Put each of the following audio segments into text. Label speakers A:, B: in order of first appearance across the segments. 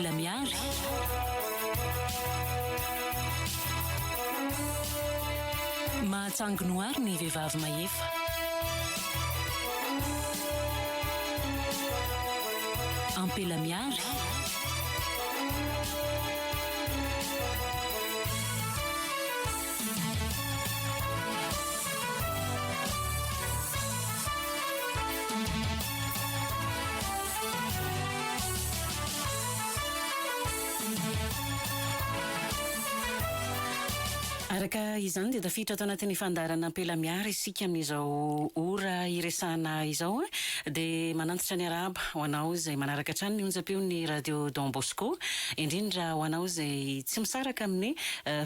A: Ampela Miary. Mahatsanginoary ny vehivavy mahefa. Ampela Miary. Araka izany dia tafiditra ato anatin'ny fandaharana Ampela Miary isika amin'izao ora iresahana izao dia manantitra ny arahaba ho anao izay manaraka hatrany ny onjam-peon'ny Radio Don Bosco indrindra ho anao izay tsy misaraka amin'ny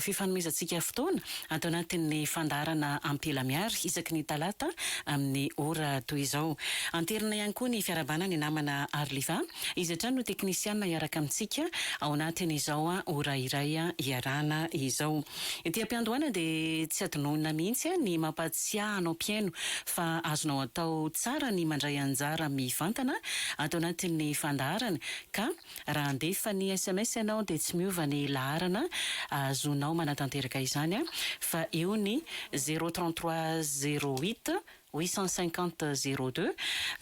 A: fifanomezantsika fotoana ato anatin'ny fandaharana Ampela Miary isaky ny talata amin'ny ora toy izao. Anterina ihany koa ny fiarahabana ny namana Arliva, izy hatrany no teknisiana hiaraka amintsika ao anatin'izao ora iray iarahana izao. Ety am-piandohana dia tsy adinoina mihitsy ny mampahatsiahy anao mpihaino fa azonao atao tsara ny mandray anjara mivantana ato anatin'ny fandaharana ka Raha handefa ny sms ianao dia tsy miova ny laharana ahazoanao manatanteraka izany fa eo ny zéro 33 08 850 02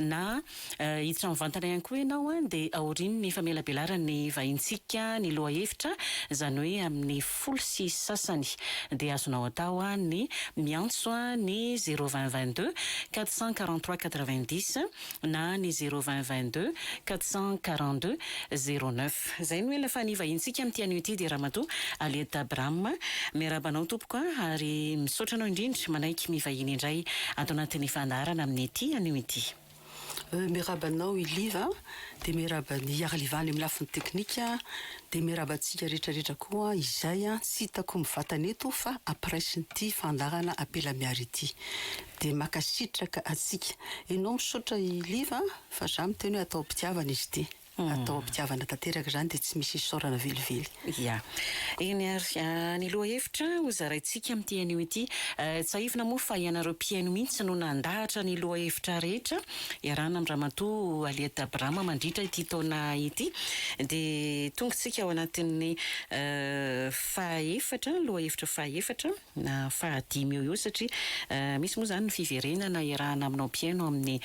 A: na hiditra mivantana ihany koa ianao dia aorian'ny famelabelaran'ny vahintsika ny lohahevitra izany hoe amin'ny 10h30 dia azonao atao ny miantso ny zéro 20 22 443 90 na ny zéro 20 22 442 09. Izay no ela fa ny vahintsika amin'ity anio ity dia Ramatoa Aliette Abraham. Miarahaba anao tompoko a, ary misaotra anao indrindra manaiky mivahiny indray ato anatin'ny fandaharana amin'ity anio ity.
B: Miarahaba anao i Liva, dia miarahaba an'i Arliva any amin'ny lafiny teknika, dia miarahaba antsika rehetra rehetra koa izay tsy hitako mivantana eto fa ampiraisin'ity fandaharana Ampela Miary ity. Dia makasitraka atsika. Enao misaotra i Liva a, fa za miteny hoe atao am-pitiavana izy ity. Atao am-pitiavana tanteraka izany dia tsy misy isaorana velively.
A: Ya. Eny ary. Ny lohahevitra ho zaraintsika amin'ity anio ity. Tsiahivina moa fa ianareo mpihaino mihitsy no nandahatra ny lohahevitra rehetra iarahana amin'i Ramatoa Aliette Abraham mandritra ity taona ity. Dia tonga isika ao anatin'ny fahaefatra, lohahevitra fahaefatra. na fahadimy eo eo satria misy moa izany ny fiverenana iarahana aminao mpihaino amin'ny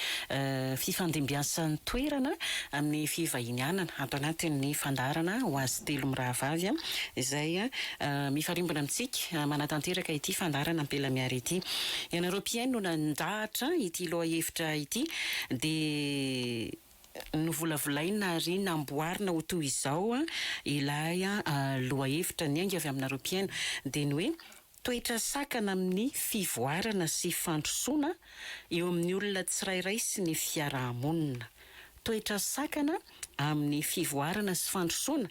A: fifandimbiasan'ny toerana amin'ny fivahinianana ato anatin'ny fandaharana ho azy telo mirahavavy izay mifarimbona amintsika manatanteraka ity fandaharana Ampela Miary ity. Ianareo mpihaino no nandahatra ity lohahevitra ity dia Novolavolaina ary namboarina ho toy izao ilay lohahevitra niainga avy aminareo mpihaino, dia ny hoe toetra sakana amin'ny fivoarana sy fandrosoana eo amin'ny olona tsirairay sy ny fiaraha-monina. Toetra sakana amin'ny fivoarana sy fandrosoana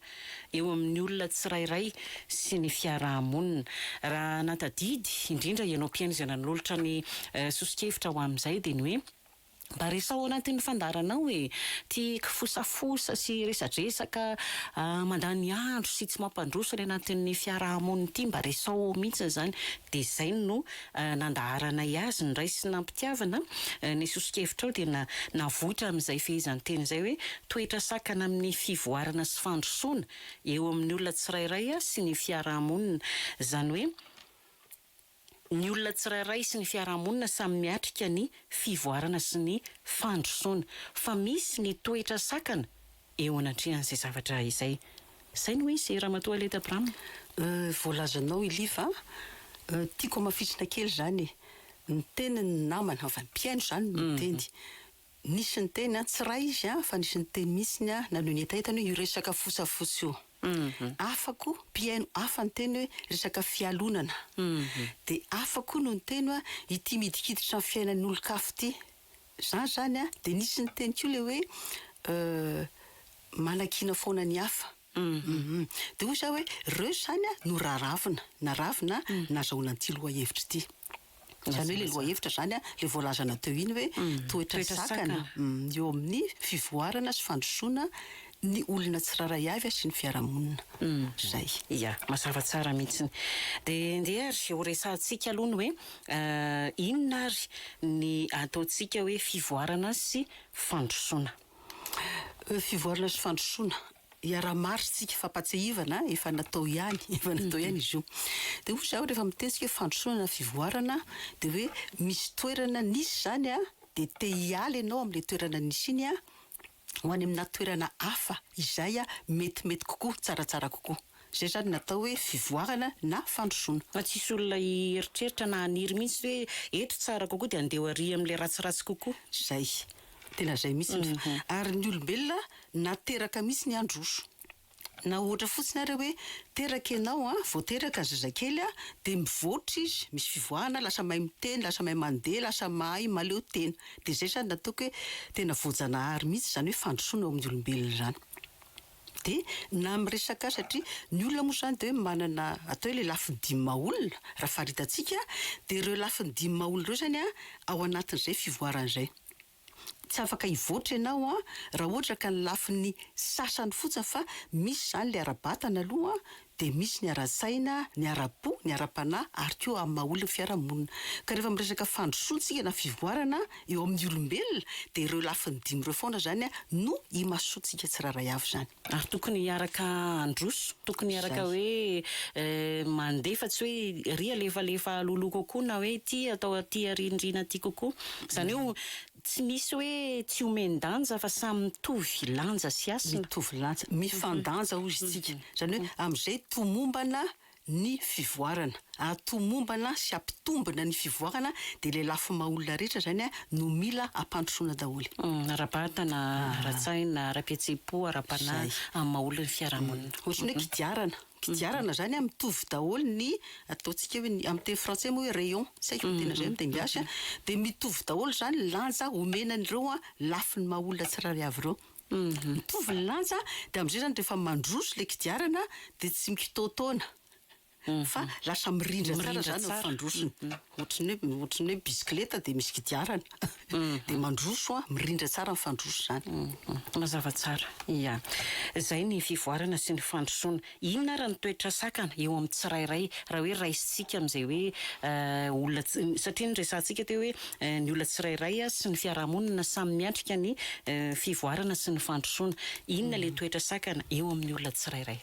A: eo amin'ny olona tsirairay sy ny fiaraha-monina. Raha nahatadidy, indrindra ianao mpihaino izay nanolotra ny soso-kevitra ho amin'izay, dia ny hoe, Mba resaho ao anatin'ny fandaharanao e! Ty kifosafosa sy resadresaka mandany andro sy tsy mampandroso any anatin'ny fiaraha-monina ity mba resaho ao mihitsy izany. Dia izay no nandaharanay azy, noraisina am-pitiavana ny soso-kevitrao dia navoitra amin'izay fehezanteny izay hoe toetra sakana amin'ny fivoarana sy fandrosoana eo amin'ny olona tsirairay sy ny fiaraha-monina. Izany hoe. Ny olona tsirairay sy ny fiarahamonina samy miatrika ny fivoarana sy ny fandrosoana. Fa misy ny toetra sakana eo anatrehan'izay zavatra izay. Izay no izy, Ramatoa Aleta Bram.
B: Euh, voalazanao i Liva a! Euh, tiako hamafisina kely izany e! Niteny ny namana, enfin mpihaino izany no niteny, Nisy niteny an, tsy ray izy an, fa nisy niteny mihitsiny an, naneho ny hetahetany hoe io resaka fosafosa io. Hafa koa, mpihaino hafa niteny hoe resaka fialonana. Dia hafa koa no niteny hoe ity midikiditra ny fiainan'ny olon-kafa ity. Izany izany an, dia nisy niteny koa ilay hoe manakiana foana ny hafa. Dia hoy za hoe ireo izany an no raravina, naravina nazahoana an'ity lohahevitra ity. Izany hoe ilay lohahevitra izany, ilay voalazana teo iny hoe toetra sakana eo amin'ny fivoarana sy fandrosoana ny olona tsirairay avy sy ny fiarahamonina. Izay.
A: Ia, mazava tsara mihitsiny. Dia ndeha ary ho resahantsika aloha ny hoe inona ary ny ataontsika hoe fivoarana sy fandrosoana.
B: Fivoarana sy fandrosoana. Iaraha-marisika fampatsiahivana efa natao ihany, efa natao ihany izy io. Dia hoy izaho rehefa miteny isika hoe fandrosoana na fivoarana dia hoe misy toerana nisy izany an, dia te hiala ianao amin'ilay toerana nisy iny an, ho any aminà toerana hafa izay metimety kokoa, tsaratsara kokoa. Izay izany no atao hoe fivoarana na fandrosoana.
A: Fa tsisy olona hieritreritra na haniry mihitsy hoe eto tsara kokoa dia andeha ho ary amin'ilay ratsiratsy kokoa.
B: Izay. Tena izay mihitsy ny fa. Ary ny olombelona nateraka mihitsy ny handroso. Na ohatra fotsiny ary hoe teraka ianao an, vao teraka ny zazakely an, dia mivoatra izy, misy fivoahana, lasa mahay miteny, lasa mahay mandeha, lasa mahay mahaleo tena. Dia izay izany no ataoko hoe tena voajanahary mihitsy izany hoe fandrosoana eo amin'ny olombelona izany. Dia na miresaka satria ny olona moa izany dia hoe manana atao hoe ilay lafiny dimy maha olona, raha faritantsika, dia ireo lafiny dimy maha olona ireo izany an, ao anatin'izay fivoarana izay. Tsy afaka hivoatra ianao an, raha ohatra ka ny lafiny sasany fotsiny fa misy izany ilay ara-batana aloha dia misy ny ara-tsaina, ny ara-po, ny ara-panahy ary koa amin'ny maha olona ny fiarahamonina. Ka rehefa miresaka fandrosoana isika na fivoarana eo amin'ny olombelona dia ireo lafiny dimy ireo foana izany no imasoantsika tsirairay avy izany.
A: Ary tokony hiaraka handroso, tokony hiaraka hoe mandeha fa tsy hoe ry alefalefa alohaloha kokoa na hoe ity atao aty aoriandriana aty kokoa. Izany hoe tsy misy hoe tsy omen-danja fa samy mitovy lanja sy hasina.
B: Mitovy lanja, mifandanja hoy isika. Izany hoe amin'izay tomombana ny fivoarana. Ahatomombana sy hampitombina ny fivoarana dia ilay lafiny maha olona rehetra izany no mila hampandrosoana daholo.
A: Ara-batana, ara-tsaina, ara-pihetseham-po, ara-panahy, amin'ny maha olona ny fiarahamonina.
B: Ohatran'ny hoe kodiarana. Kodiarana izany mitovy daholo ny ataontsika hoe ny amin'ny teny frantsay moa hoe rayon, tsy haiko ny tena izay amin'ny teny gasy an, dia mitovy daholo izany ny lanja omena an'ireo lafiny maha olona tsirairay avy ireo. Mitovy ny lanja dia amin'izay izany rehefa mandroso ilay kodiarana dia tsy mikitaotaona fa lasa mirindra tsara izany ny fandrosony. Ohatran'ny hoe ohatran'ny hoe bisikileta dia misy kodiarana dia mandroso an, mirindra tsara ny fandroso izany.
A: Mazava tsara. Ia. Izay ny fivoarana sy ny fandrosoana. Inona ary ny toetra sakana eo amin'ny tsirairay raha hoe raisintsika amin'izay hoe olona satria noresahantsika teo hoe ny olona tsirairay sy ny fiarahamonina samy miatrika ny fivoarana sy ny fandrosoana. Inona ilay toetra sakana eo amin'ny olona tsirairay?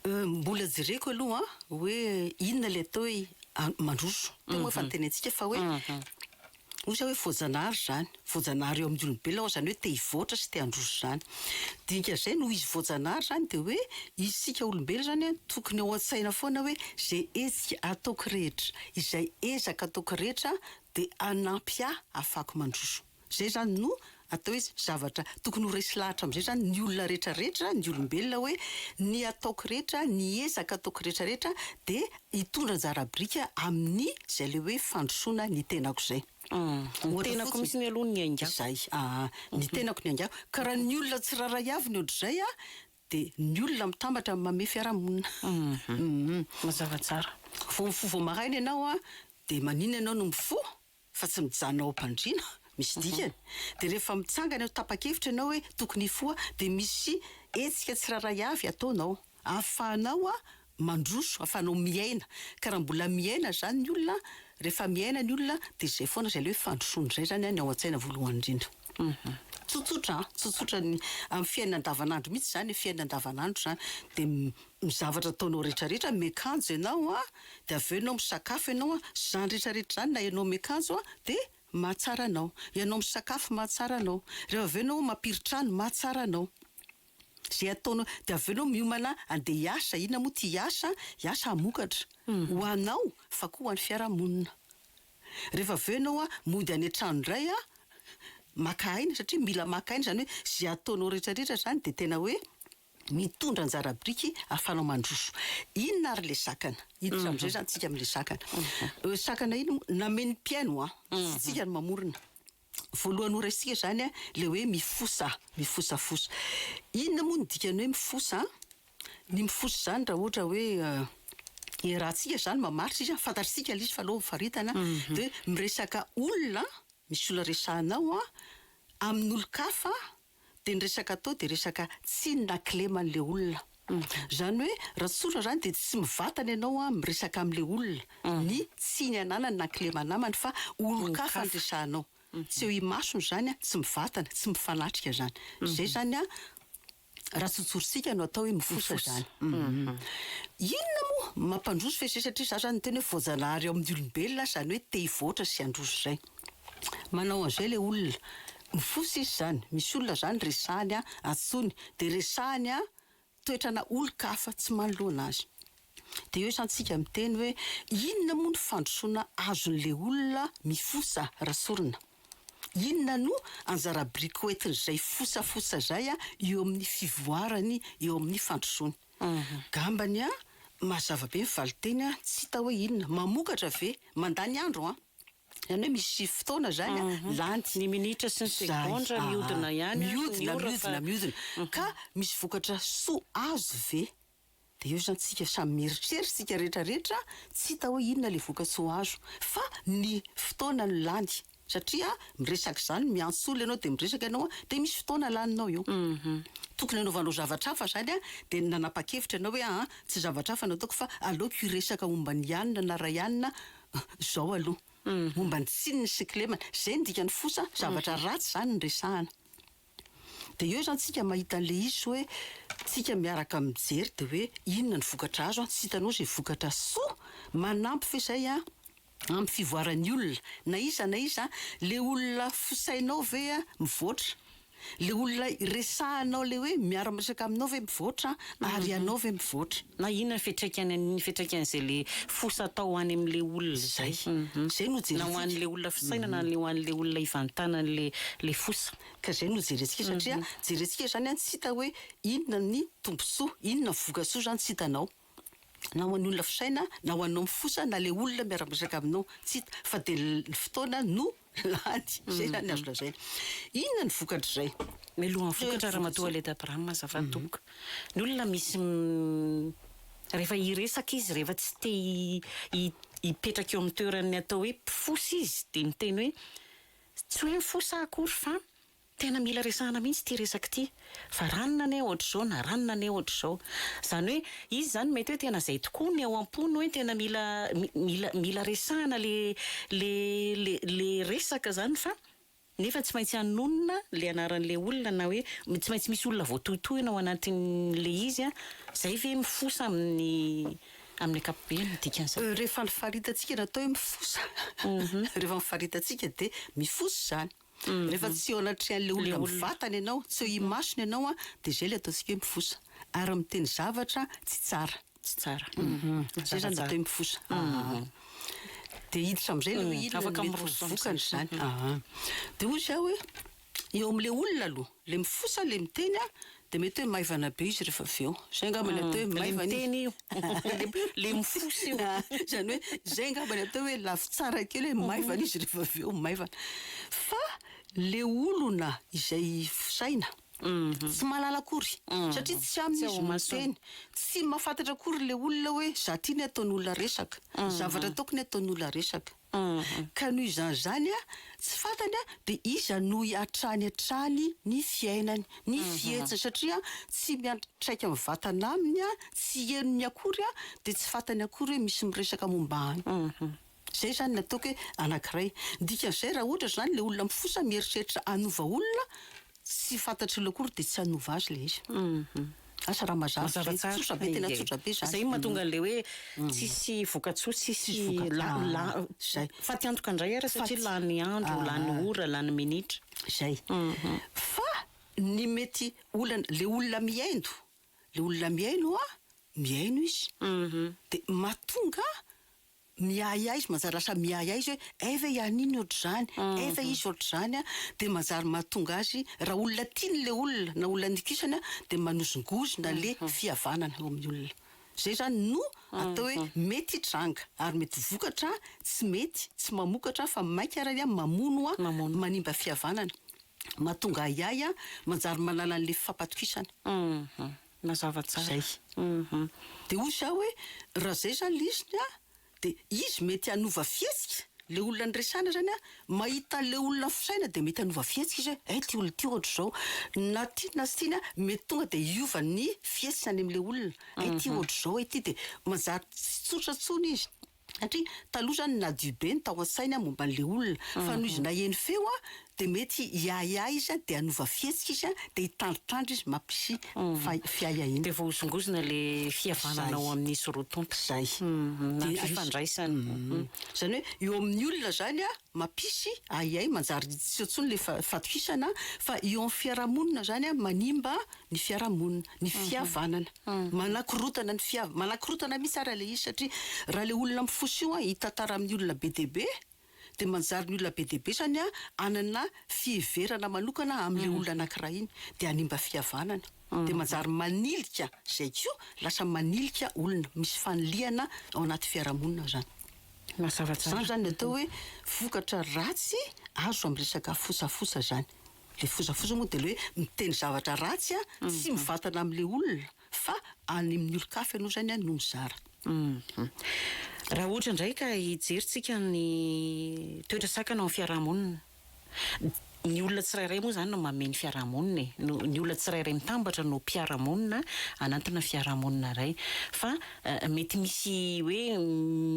B: Mbola jereko aloha hoe inona ilay atao hoe mandroso. Teo moa efa notenentsika fa hoe Hoy izaho hoe voajanahary izany, voajanahary eo amin'ny olombelona izany hoe te hivoatra sy te handroso izany. Dikan'izay noho izy voajanahary izany dia hoe isika olombelona izany an, tokony ao an-tsaina foana hoe izay hetsika ataoko rehetra, izay ezaka ataoko rehetra dia hanampy ahy hahafahako mandroso. Izay izany no atao hoe zavatra tokony ho resy lahatra amin'izay izany ny olona rehetra rehetra, ny olombelona hoe ny ataoko rehetra, ny ezaka ataoko rehetra rehetra dia hitondra anjara biriky amin'ny izay ilay hoe fandrosoana ny tenako izay.
A: Ny tenako mihitsy ny aloha no niaingako.
B: Izay, aa, ny tenako niaingako. Ka raha ny olona tsirairay avy ny ohatr'izay dia ny olona mitambatra no mamehy fiarahamonina.
A: Mazava tsara.
B: Vao mifoha vao maraina ianao dia maninona ianao no mifoha? fa tsy mijanona ao am-pandriana, misy dikany. Dia rehefa mitsangana eo tapa-kevitra ianao hoe tokony hifoha dia misy hetsika tsirairay avy ataonao ahafahanao mandroso, ahafahanao miaina. Ka raha mbola miaina izany ny olona, rehefa miaina ny olona dia izay foana izay ilay hoe fandrosoana izay izany ny ao an-tsaina voalohany indrindra. Tsotsotra an, tsotsotra ny amin'ny fiainana andavanandro mihitsy izany, fiainana andavanandro izany. Dia ny zavatra ataonao rehetra rehetra, miakanjo ianao an, dia avy eo ianao misakafo ianao an, izany rehetra rehetra izany na ianao miakanjo an dia mahatsara anao, ianao misakafo mahatsara anao, rehefa avy eo ianao mampiritrano mahatsara anao, izay ataonao, dia avy eo ianao miomana andeha hiasa, inona moa ity hiasa, hiasa hamokatra ho anao fa koa ho an'ny fiarahamonina, rehefa avy eo ianao an mody any an-trano indray an maka aina satria mila maka aina, izany hoe izay ataonao rehetra rehetra izany dia tena hoe. Mitondra anjara biriky ahafahanao mandroso. Inona ary ilay sakana? Hiditra amin'izay izany tsika amin'ilay sakana. Sakana inona moa? Namen'ny mpihaino an! Tsy tsika no mamorona. Voalohany ho raisintsika izany an, ilay hoe mifosa, mifosafosa. Inona moa no dikan'ny hoe mifosa an? Ny mifosa izany raha ohatra hoe iarahantsika izany mamaritra izy an, fantatr'tsika ilay izy fa aleo hofaritana, dia hoe miresaka olona, misy olona resahanao an, amin'olon-kafa, Dia ny resaka atao dia resaka tsiny na kilema an'ilay olona. Izany hoe raha tsorina izany dia tsy mivatana ianao miresaka amin'ilay olona ny tsiny ananany na kilema anamany fa olon-kafa no resahanao. Tsy eo imasony izany, tsy mivatana, tsy mifanatrika izany. Izay izany an. Raha tsotsorintsika no atao hoe mifosa izany. Inona moa mampandroso ve izay satria za zany niteny hoe voajanahary ao amin'ny olombelona izany hoe te hivoatra sy handroso izay. Manao an'izay ilay olona. Mifosa izy izany. Misy olona izany resahiny antsoiny dia resahiny toetrana olon-kafa tsy manoloana azy. Dia eo izany tsika miteny hoe inona moa ny fandrosoana azon'ilay olona mifosa raha sorona? Inona no anjara biriky hoentin'izay fosafosa izay eo amin'ny fivoarany, eo amin'ny fandrosoany? Gambany an, mazava be ny valinteny an, tsy hita hoe inona. Mamokatra ve? Mandany andro an! Izany hoe misy fotoana izany an, lany.
A: Ny minitra sy ny segondra mihodina ihany an,
B: mihodina, mihodina, mihodina. Ka misy vokatra soa azo ve? Dia eo izany tsika samy mieritreritra isika rehetra rehetra, tsy hita hoe inona ilay vokatsoa azo. Fa ny fotoana no lany. Satria miresaka izany, miantso olona ianao dia miresaka ianao an, dia misy fotoana laninao eo. Tokony hanaovanao zavatra hafa izany an, dia nanapa-kevitra ianao hoe aa, tsy zavatra hafa no ataoko fa aleoko hiresaka momba ny anona na ray anona izao aloha. Momba ny tsininy sy ny kilemany. Izay no dikan'ny fosa, zavatra ratsy izany no resahana. Dia eo izany tsika mahita an'ilay izy hoe tsika miaraka mijery dia hoe inona ny vokatra azo an, tsy hitanao izay vokatra soa manampy ve izay an amin'ny fivoaran'ny olona na iza na iza, le olona fosainao ve an mivoatra, le olona resahanao le hoe miara miresaka aminao ve mivoatra ary ianao ve mivoatra.
A: Na inona ny fiantraikany ny fiantraikan'izay le fosa atao any amin'le olona
B: izay. Zay no
A: Na ho
B: jerentsika.
A: an'le olona fosaina na ho an'le olona ivantanan'le le fosa.
B: Ka zay no jerentsika satria jerentsika zany an tsy hita hoe inona ny tombotsoa, inona ny vokatsoa zany tsy hitanao. Na ho an'ny olona fosaina, na ho anao mifosa, na le olona miara-miresaka aminao, tsy hita. Fa dia ny fotoana no lany. Zay zany ny azo lazaina. Inona ny vokatr'izay?
A: Mialohan'ny vokatra Ramatoa Aleda Abraham azafady tompoko. Ny olona misy rehefa hiresaka izy rehefa tsy te hipetraka eo amin'ny toeran'ny atao hoe mpifosa izy dia miteny hoe Tsy hoe mifosa akory fa tena mila resahana mihitsy ity resaka ity fa ranona anie ohatr'izao na ranona anie ohatr'izao. Izany hoe izy izany mety hoe tena izay tokoa ny ao am-pony hoe tena mila mila mila resahana le le le le resaka izany fa nefa tsy maintsy hanonona le anaran'le olona na hoe tsy maintsy misy olona voatohitohina ao anatin'le izy an, izay ve mifosa amin'ny Amin'ny ankapobeny ny dikan'izany.
B: Rehefa ny faritantsika no atao hoe mifosa, rehefa ny faritantsika dia mifosa izany. Rehefa tsy eo anatrehan'ilay olona mivantana ianao, tsy eo imasony ianao an, dia izay ilay ataontsika hoe mifosa. Ary miteny zavatra tsy tsara.
A: Tsy tsara.
B: Izay izany no atao hoe mifosa. Dia hiditra amin'izay ilay hoe inona no mety ho vokany izany. Dia hoy izaho hoe, eo amin'ilay olona aloha, ilay mifosa, ilay miteny an, dia mety hoe maivana be izy rehefa avy eo. Izay angamba ny atao hoe maivana
A: izy. Le miteny io. Le mifosa io.
B: Izany hoe izay angamba ny atao hoe lafy tsara kely hoe maivana izy rehefa avy eo, maivana. Fa le olona izay fosaina, tsy mahalala akory, satria tsy aminy izy no miteny, tsy mahafantatra akory ilay olona hoe za ty anie ataon'olona resaka, ny zavatra ataoko anie ataon'olona resaka. Ka noho izany izany tsy fantany dia iza no hatrany hatrany ny fiainany, ny fihetsiny satria tsy miantraika mivantana aminy, tsy henony akory dia tsy fantany akory hoe misy miresaka momba any. Izay izany ny ataoko hoe anankiray. Ny dikan'izay raha ohatra izany ilay olona mifosa mieritreritra hanova olona, Tsy fantatr'olo akory dia tsy hanova azy ilay izy. Asa raha mazava
A: Mazava
B: izay.
A: tsara.
B: Tsotra be, tena
A: Ie.
B: tsotra be izany.
A: Izay no mahatonga an'ilay hoe tsisy vokatsoa, tsisy
B: Tsisy vokatsoa.
A: la, la,
B: Izay.
A: faty antoka indray ara satria
B: Faty.
A: lany andro, lany ora, lany minitra.
B: Izay. Fa ny mety olana, ilay olona mihaino, ilay olona mihaino an, mihaino izy. Dia mahatonga Miahiahy izy, manjary lasa miahiahy izy hoe hay ve i Annie ohatr'izany, hay ve izy ohatr'izany an, dia manjary mahatonga azy, raha olona tiany ilay olona na olona nikisany an, dia manozongozona ilay fihavanana eo amin'ny olona. Izay izany no atao hoe mety hitranga ary mety vokatra tsy mety, tsy mamokatra fa mainka ary mamono an, manimba fihavanana, mahatonga ahiahy an, manjary manala an'ilay fifampatokisana.
A: Mazava tsara.
B: Zay. Dia hoy za hoe, raha zay zany le izy an, dia izy mety hanova fihetsika, le olona niresahana zany an, mahita an'le olona fisaina dia mety hanova fihetsika izy hoe, hay ty olona ty ohatr'izao, na tiany na tsy tiany an, mety tonga dia hiova ny fihetsiny any amin'le olona, hay ty ohatr'izao, hay ty, dia manjary tsy tsotra intsony izy. Satria taloha zany nadio be ny tao an-tsainy momba an'le olona, fa noho izy naheno feo an, dia mety hiahiahy izy an, dia hanova fihetsika izy an, dia hitandrotandro izy mampisy fiahiahiana.
A: Dia voahozongozona ilay fihavanana ao amin'izy roa tonta.
B: Izay.
A: Na ny fifandraisana.
B: Izany hoe eo amin'ny olona izany an, mampisy ahiahy, manjary tsy eo intsony ilay fatokisana, fa eo amin'ny fiarahamonina izany an, manimba ny fiarahamonina, ny fihavanana. Manakorontana ny fihav-, manakorontana mihitsy ara ilay izy satria raha ilay olona mifosa io an, hitantara amin'ny olona be dia be, dia manjary ny olona be dia be izany an, hanana fiheverana manokana amin'ilay olona anankiray iny, dia hanimba fihavanana. Dia manjary manilika izay koa, lasa manilika olona, misy fanilihana ao anaty fiarahamonina izany.
A: Mazava tsara.
B: Izany izany no atao hoe vokatra ratsy azo amin'ny resaka fosafosa izany. Ilay fosafosa moa dia ilay hoe miteny zavatra ratsy tsy mivantana amin'ilay olona fa any amin'ny olon-kafa ianao izany no mizara.
A: Raha ohatra indray ka hijery tsika ny toetra sakana ao amin'ny fiaraha-monina, ny olona tsirairay moa izany no manome ny fiaraha-monina e, no ny olona tsirairay mitambatra no mpiara-monina anatina fiaraha-monina iray. Fa mety misy hoe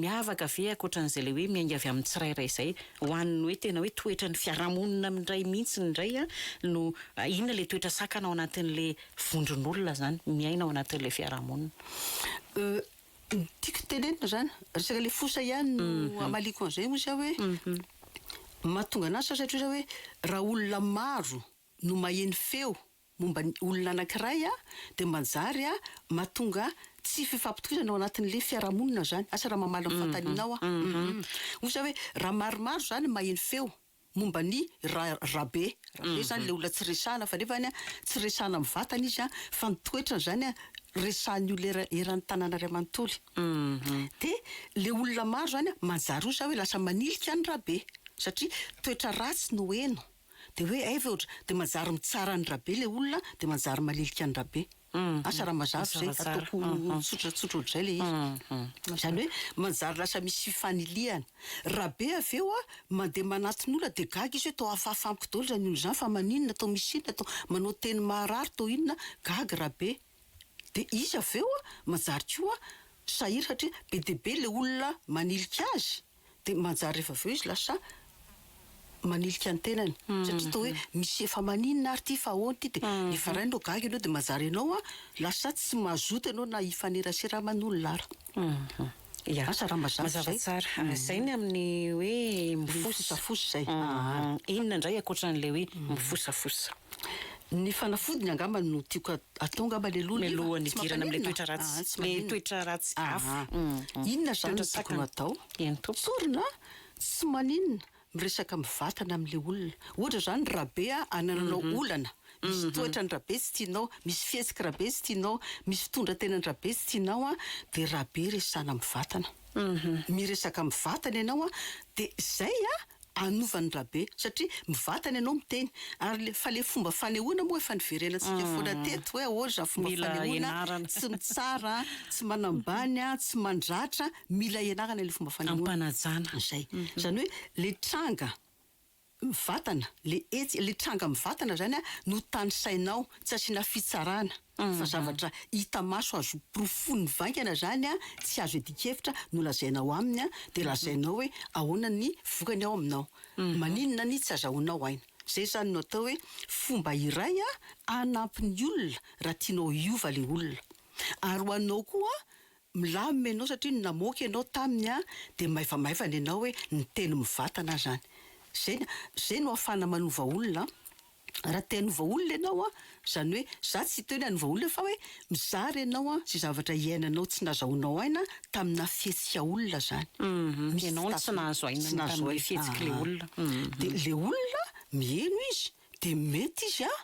A: miavaka ve ankoatran'izay ilay hoe miainga avy amin'ny tsirairay izay? Ho an'ny hoe tena hoe toetran'ny fiarahamonina indray mihitsy indray no inona ilay toetra sakana ao anatin'ilay vondron'olona izany miaina ao anatin'ilay fiarahamonina?
B: Ny tiako tenenina izany, resaka ilay fosa ihany no hamaliako an'izay hoy izaho hoe mahatonga anazy satria hoe raha olona maro no maheno feo momba ny olona anankiray dia manjary mahatonga tsy fifampitokisana ao anatin'ilay fiarahamonina izany. Asa raha mamaly ny fanontanianao aho. Hoy izaho hoe raha maromaro izany maheno feo momba ny ra, Rabe, Rabe izany ilay olona tsy resahana fa nefany tsy resahana mivantana izy fa ny toetrany izany resahan'ny olona era, eran'ny tanàna iray manontolo. Dia ilay olona maro izany manjary hoy izaho hoe lasa manilika an'i Rabe satria toetra ratsy no heno. Dia hoe hay ve ohatra, dia manjary mitsara an'i Rabe ilay olona, dia manjary malilika an'i Rabe. Asa raha mazava izay, ataoko tsotratsotra ohatr'izay ilay izy. Izany hoe manjary lasa misy fifanilihana. Rabe avy eo mandeha manatona olona dia gaga izy hoe toa hafahafa amiko daholo izany olona izany fa maninona, toa misy inona, toa manao teny maharary, toa inona, gaga Rabe. Dia izy avy eo manjary koa sahirana satria be dia be ilay olona manilika azy. Dia manjary rehefa avy eo izy lasa manilika ny tenany satria toa hoe misy efa maninona ary ity fa ahoana ity dia efa ray no gaga ianao dia manjary ianao lasa tsy mazoto ianao na hifanerasera aman'olona ary.
A: Ya.
B: Asa raha mazava
A: Mazava
B: izay.
A: tsara. Izay ny amin'ny hoe mifosa.
B: Mifosafosa izay.
A: Inona indray ankoatran'ilay hoe mifosafosa?
B: Ny fanafodiny angamba no tiako atao angamba le aloha nefa
A: Mialohan'ny
B: tsy
A: hidirana amin'ilay
B: mampaninona.
A: toetra ratsy.
B: Aa, tsy
A: Ilay
B: maninona.
A: toetra ratsy hafa.
B: Aa. Inona izany
A: Toetra
B: no tokony
A: sakana.
B: atao?
A: Eny tompoko.
B: Tsorina, tsy maninona miresaka mivantana amin'ilay olona. Ohatra izany Rabe a, anananao olana, misy toetran'i Rabe tsy tianao, misy fihetsik'i Rabe tsy tianao, misy fitondran-tenan'i Rabe tsy tianao a, dia Rabe resahana mivantana. Miresaka mivantana ianao a, dia izay a, Anovan'i Rabe satria mivantana ianao miteny ary le fa le fomba fanehoana moa efa niverenantsika foana teto hoe ahoana izany fomba
A: Mila
B: fanehoana
A: ianarana.
B: tsy mitsara, tsy manambany, tsy mandratra, mila ianarana ilay fomba fanehoana.
A: Ampanajana.
B: Izay. Izany hoe le tranga mivantana, le hetsika, le tranga mivantana izany no tanisainao, tsy asiana fitsarana. Fa zavatra hita maso azo porofoiny vaingana izany tsy azo iadian-kevitra no lazainao aminy dia lazainao hoe ahoana ny vokany ao aminao. Maninona ny tsy azahoanao aina. Izay izany no atao hoe fomba iray hanampy ny olona raha tianao hiova ilay olona. Ary ho anao koa milamina ianao satria namoaka ianao taminy dia maivamaivana ianao hoe niteny mivantana aho izany. Izay izay no ahafahana manova olona an. Raha te hanova olona ianao an, izany hoe za tsy hiteny hoe hanova olona fa hoe mizara ianao an izay zavatra iainanao tsy nazahoanao aina tamina fihetsika olona izany. Misy
A: Ianao no tsy nahazo aina
B: tsy nahazo
A: tamin'ilay
B: aina.
A: fihetsik'ilay olona.
B: Dia ilay olona miheno izy dia mety izy an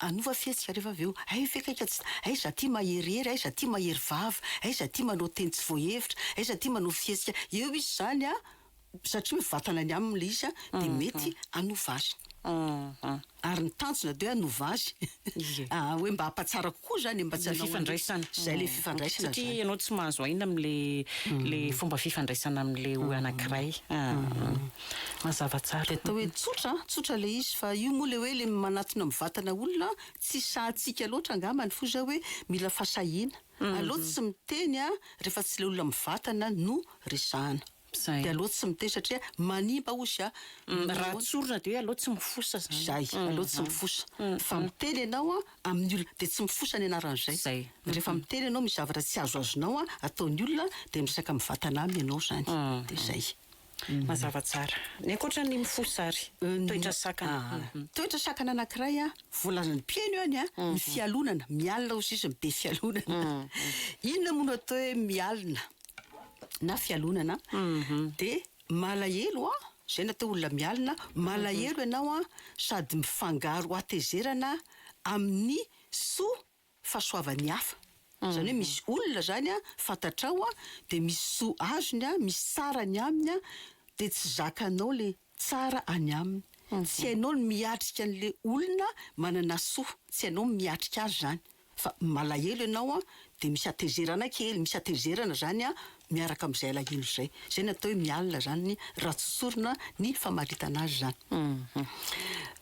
B: hanova fihetsika rehefa avy eo. Hay ve kay ka tsy, hay za ty maherihery, hay za ty mahery vava, hay za ty manao teny tsy voahevitra, hay za ty manao fihetsika. Eo izy izany an, satria mivantana any aminy ilay izy dia mety hanova azy. Ary ny tanjona dia hoe hanova azy. Hoe mba hampatsara kokoa izany e, mba tsy
A: Ilay
B: hanao an'ilay,
A: fifandraisana.
B: izay ilay fifandraisana
A: Satria
B: izany.
A: ianao tsy mahazo aina amin'ilay ilay fomba fifandraisana amin'ilay olona anankiray. Mazava tsara.
B: Dia atao hoe tsotra, tsotra ilay izy fa io moa ilay hoe ilay manatona mivantana olona tsy sahintsika loatra angambany fo izao hoe mila fahasahiana. Aleo tsy miteny rehefa tsy ilay olona mivantana no resahana.
A: Zay.
B: De aleo tsy miteny satria manimba ozy a.
A: Raha tsorina de hoe aleo tsy mifosa zany.
B: Zay, aleo tsy mifosa. Fa miteny ianao a amin'ny olona de tsy mifosa ny anaran'izay.
A: Zay.
B: Rehefa miteny ianao misy zavatra tsy azoazonao a ataon'ny olona de miresaka mivantana aminy ianao zany. De zay.
A: Mazava tsara. Ny ankoatra ny mifosa ary, toetra sakana.
B: Toetra sakana anankiray a, voalazan'ny mpihaino ihany a, ny fialonana, mialona hozy izy, be fialonana. Inona moa no atao hoe mialona na fialonana? De malahelo a, zay no atao olona mialona, malahelo ianao a, sady mifangaro hatezerana amin'ny soa fahasoavan'ny hafa. Zany hoe misy olona zany a, fantatrao a, de misy soa azony a, misy tsara ny aminy a, de tsy zakanao le tsara any aminy. Tsy hainao ny miatrika an'le olona manana soa, tsy hainao ny miatrika azy zany. Fa malahelo ianao a, de misy hatezerana kely, misy hatezerana zany a, miaraka amin'izay alahelo izay. Zay no atao hoe mialona zany, raha tsotsorina ny famaritana azy zany.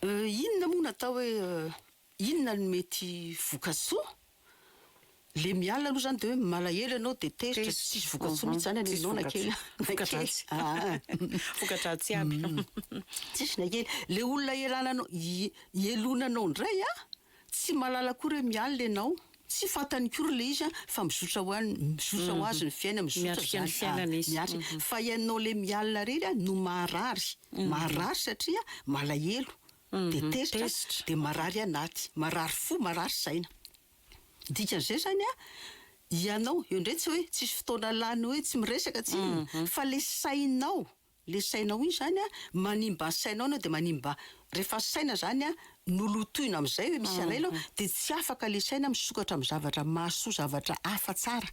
B: Inona moa no atao hoe inona no mety vokatsoa? Le mialona aloha zany de hoe malahelo ianao de tezitra, tsisy vokatsoa mihitsy zany any aminao na kely.
A: Vokadratsy. Vokadratsy aby.
B: Tsisy na kely. Le olona ielananao, ielonanao indray a, tsy mahalala akory hoe mialona ianao. Tsy fantany kory le izy a, fa mizotra ho any, mizotra ho azy ny fiainana, mizotra
A: Miatrika ny
B: zany.
A: fiainana izy.
B: Miatrika. Fa ianao le mialona irery a no marary. Marary satria malahelo, de tezitra,
A: Tezitra.
B: de marary anaty, marary fo, marary saina. Dikan'izay zany a, ianao eo indray tsy hoe tsisy fotoana lany hoe tsy miresaka tsy inona, fa le sainao, le sainao iny zany a, manimba ny sainao anao de manimba, rehefa saina zany a no lotoina amin'izay hoe misy alahelo de tsy afaka le saina misokatra amin'ny zavatra mahasoa, zavatra hafa tsara.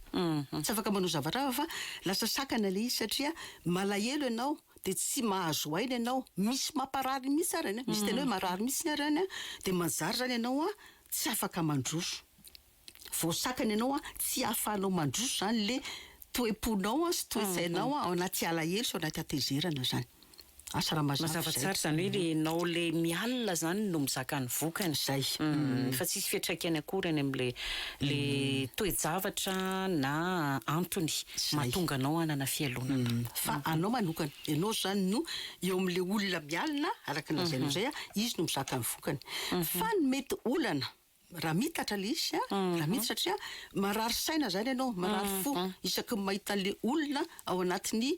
B: Tsy afaka manao zavatra hafa fa lasa sakana le izy satria malahelo ianao de tsy mahazo aina ianao, misy mamparary mihitsy ary any, misy tena hoe marary mihitsy ary any, de manjary zany ianao a tsy afaka mandroso. Voasakana ianao a, tsy ahafahanao mandroso zany le toe-ponao a sy toe-tsainao a ao anaty alahelo sy ao anaty hatezerana zany. Asa raha mazava
A: Mazava
B: zay.
A: tsara zany hoe le ianao le mialona zany no mizaka ny vokany.
B: Zay.
A: Fa tsisy fiantraikany akory any amin'le le toe-javatra na antony
B: Zay.
A: mahatonga anao hanana fialonana.
B: Fa anao manokana, ianao zany no eo amin'le olona mialona, araka ny lazainao zay a, izy no mizaka ny vokany. Fa ny mety olana, raha mitatra le izy a, raha mitatra satria marary saina zany ianao, marary fo, isaky ny mahita an'le olona ao anatin'ny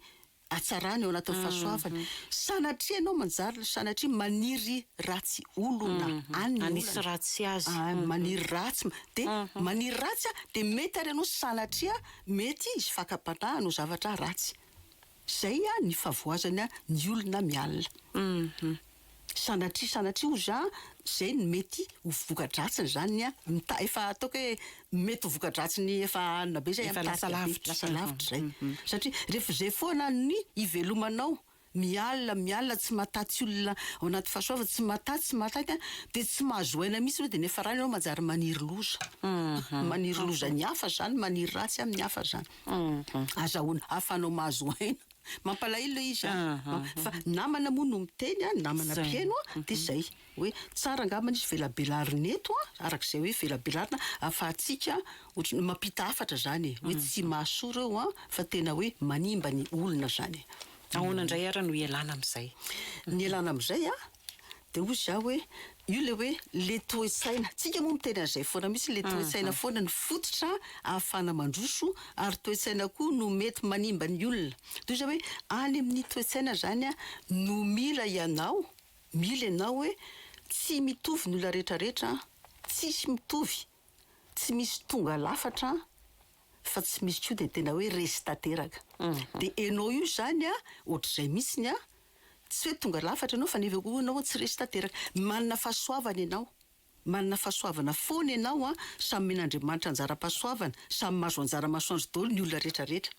B: hatsarany, ao anatin'ny fahasoavany. Sanatria ianao manjary, sanatria maniry ratsy olona, any ny
A: Anisy
B: olana.
A: ratsy azy.
B: Maniry ratsy, de maniry ratsy a, de mety ary ianao sanatria mety izy fakam-panahy hanao zavatra ratsy. Zay a ny fahavoazany a ny olona mialona. Sanatria, sanatria hozy a, zay no mety ho voka-dratsiny zany a, efa ataoko hoe mety ho voka-dratsiny efa anona be zay a,
A: Efa lasa
B: mitarika be,
A: lavitra.
B: lasa lavitra zay. Satria rehefa zay foana ny ivelomanao, mialona, mialona, tsy mahataty olona ao anaty fahasoavana, tsy mahataty, tsy mahataty a, de tsy mahazo aina mihitsy aloha, de nefa rany ianao manjary maniry loza. Maniry loza ny hafa zany, maniry ratsy amin'ny hafa zany. Azahoana ahafahanao mahazo aina. Mampalahelo le izy a. Fa namana moa no miteny a, namana
A: Zay.
B: mpihaino a, de zay. Hoe tsara angambany izy velabelarina eto a, arak'izay hoe velabelarina ahafahantsika ohatry ny mampita hafatra zany e, hoe tsy mahasoa ireo a, fa tena hoe manimba ny olona zany.
A: Ahoana indray ary no ialana amin'izay?
B: Ny ialana amin'izay a, de hoy zaho hoe io le hoe le toe-tsaina. Tsika moa miteny an'izay foana mihitsy, le toe-tsaina foana ny fototra ahafahana mandroso, ary toe-tsaina koa no mety manimba ny olona. Toy izay hoe any amin'ny toe-tsaina zany a no mila ianao, mila ianao hoe tsy mitovy ny olona rehetrarehetra, tsisy mitovy, tsy misy tonga lafatra, fa tsy misy koa de tena hoe resy tanteraka. De ianao io zany a, ohatr'izay mihitsiny a, tsy hoe tonga lafatra ianao fa nefa koa ianao tsy resy tanteraka. Manana fahasoavana ianao, manana fahasoavana foana ianao a, samy omen'Andriamanitra anjara-pahasoavana, samy mahazo anjara masoandro daholo ny olona rehetrarehetra.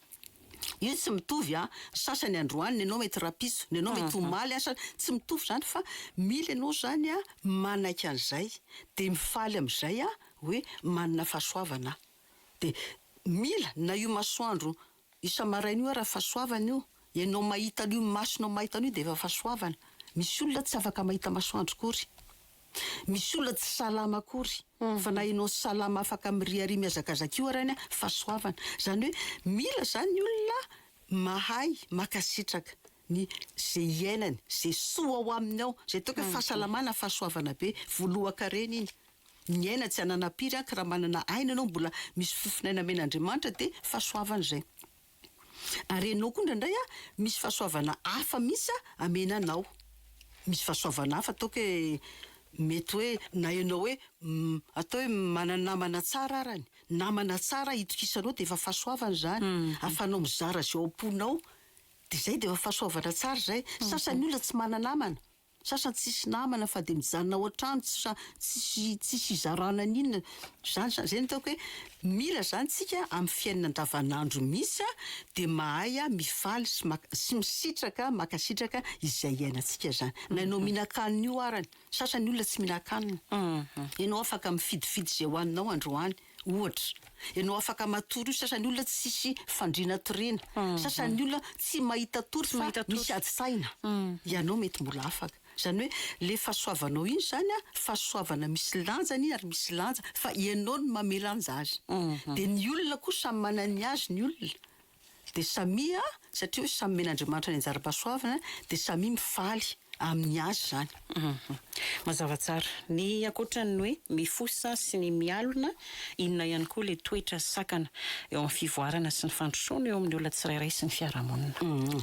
B: Io tsy mitovy a, sasany androany, ny anao mety rahampitso, ny anao mety omaly, asa tsy mitovy zany fa mila ianao zany a manaiky an'izay, de mifaly amin'izay a hoe manana fahasoavana aho. De mila na io masoandro isa-maraina io raha fahasoavana io, ianao mahita an'io, masonao mahita an'io de efa fahasoavana. Misy olona tsy afaka mahita masoandro akory. Misy olona tsy salama akory, fa na ianao salama afaka miriaria mihazakazaka io ary any a, fahasoavana. Zany hoe mila zany ny olona mahay mankasitraka ny ze iainany, ze soa ao aminy ao, zay ataoko hoe fahasalamana, fahasoavana be, voalohan-karena iny. Ny aina tsy ananam-piry an, ka raha manana aina ianao mbola misy fofon'aina amen'Andriamanitra dia fahasoavana izay. Ary ianao koa indraindray an, misy fahasoavana hafa mihitsy an amena anao. Misy fahasoavana hafa ataoko hoe mety hoe na ianao hoe atao hoe manana namana tsara arany, namana tsara itokisanao dia efa fahasoavana izany, ahafahanao mizara izay ao am-ponao dia izay dia efa fahasoavana tsara izay. Sasany olona tsy mana-namana. Sasany tsisy namana fa dia mijanona ao an-trano tsy sa tsisy tsisy izarana an'inona zany zany zay no ataoko hoe mila zany tsika amin'ny fiainana andavanandro mihitsy a dia mahay a mifaly sy maka sy misitraka mankasitraka izay iainantsika zany na ianao mihinan-kanina io arany sasany olona tsy mihinan-kanina ianao afaka mifidifidy izay hohaninao androany Ohatra, ianao afaka matory io, sasany olona tsisy fandriana atoriana, sasany olona tsy mahita tory fa misy ady saina, ianao mety mbola afaka. Izany hoe le fahasoavanao iny izany an, fahasoavana misy lanjany iny ary misy lanja fa ianao no mamehy lanja azy. Dia ny olona koa samy manana ny azy ny olona. Dia samia, satria hoe samy omen'Andriamanitra ny anjaram-pahasoavana, dia samia mifaly amin'ny azy izany.
A: Mazava tsara. Ny ankoatran'ny hoe mifosa sy ny mialona, inona ihany koa ilay toetra sakana eo amin'ny fivoarana sy ny fandrosoana eo amin'ny olona tsirairay sy ny fiarahamonina?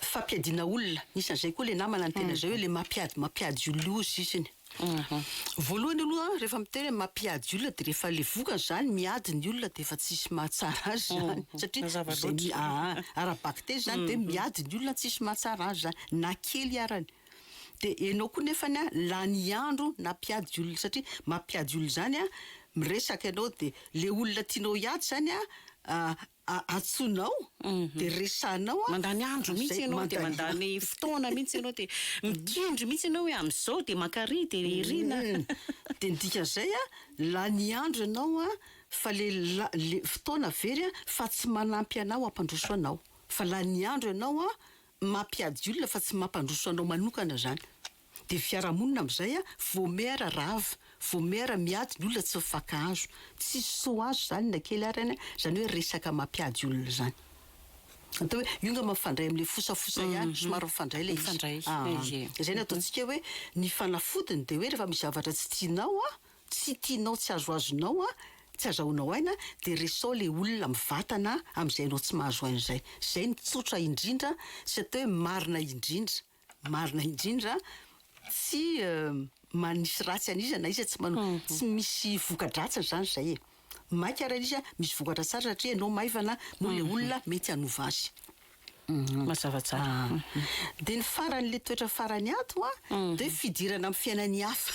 B: Fampiadiana olona. Anisan'izay koa ilay namana niteny an'izay hoe ilay mampiady mampiady olona io sisiny. Voalohany aloha rehefa miteny hoe mampiady olona dia rehefa le vokany zany miady ny olona dia efa tsisy mahatsara azy zany satria
A: Mazava
B: zay
A: loatra.
B: aa ara-bakiteny zany dia miady ny olona tsisy mahatsara azy zany na kely arany dia enao koa nefany a lany andro nampiady olona satria mampiady olona zany a miresaka ianao dia le olona tianao hiady zany a Antsoinao dia resahanao an.
A: Mandany andro mihitsy ianao dia mandany fotoana mihitsy ianao dia mikendry mihitsy ianao hoe amin'izao dia mankary dia ery na.
B: Dia ny dikan'izay an, lany andro ianao an, fa le le fotoana very an, fa tsy manampy anao hampandroso anao. Fa lany andro ianao an, mampiady olona fa tsy mampandroso anao manokana izany. Dia fiarahamonina amin'izay vao miha rava, vao miha miady ny olona tsy mifankahazo. Tsisy soa azo izany na kely ary any, izany hoe resaka mampiady olona izany. Atao hoe io angamba mifandray amin'ilay fosafosa ihany, somary mifandray ilay izy.
A: Mifandray,
B: Aa.
A: ie.
B: Izay no ataontsika hoe ny fanafodiny dia hoe rehefa misy zavatra tsy tianao an, tsy tianao tsy azoazonao an, tsy azahoanao aina dia resao ilay olona mivatana amin'izay ianao tsy mahazo aina izay. Izay no tsotra indrindra sy atao hoe marina indrindra. Marina indrindra, tsy manisy ratsy an'iza na iza tsy manao, tsy misy voka-dratsiny izany izay e. Maika ary izy misy vokatra tsara satria ianao maivana moa ilay olona mety hanova azy.
A: Mazava tsara.
B: Dia ny farany ilay toetra farany ato an, dia hoe fidirana amin'ny fiainan'ny hafa.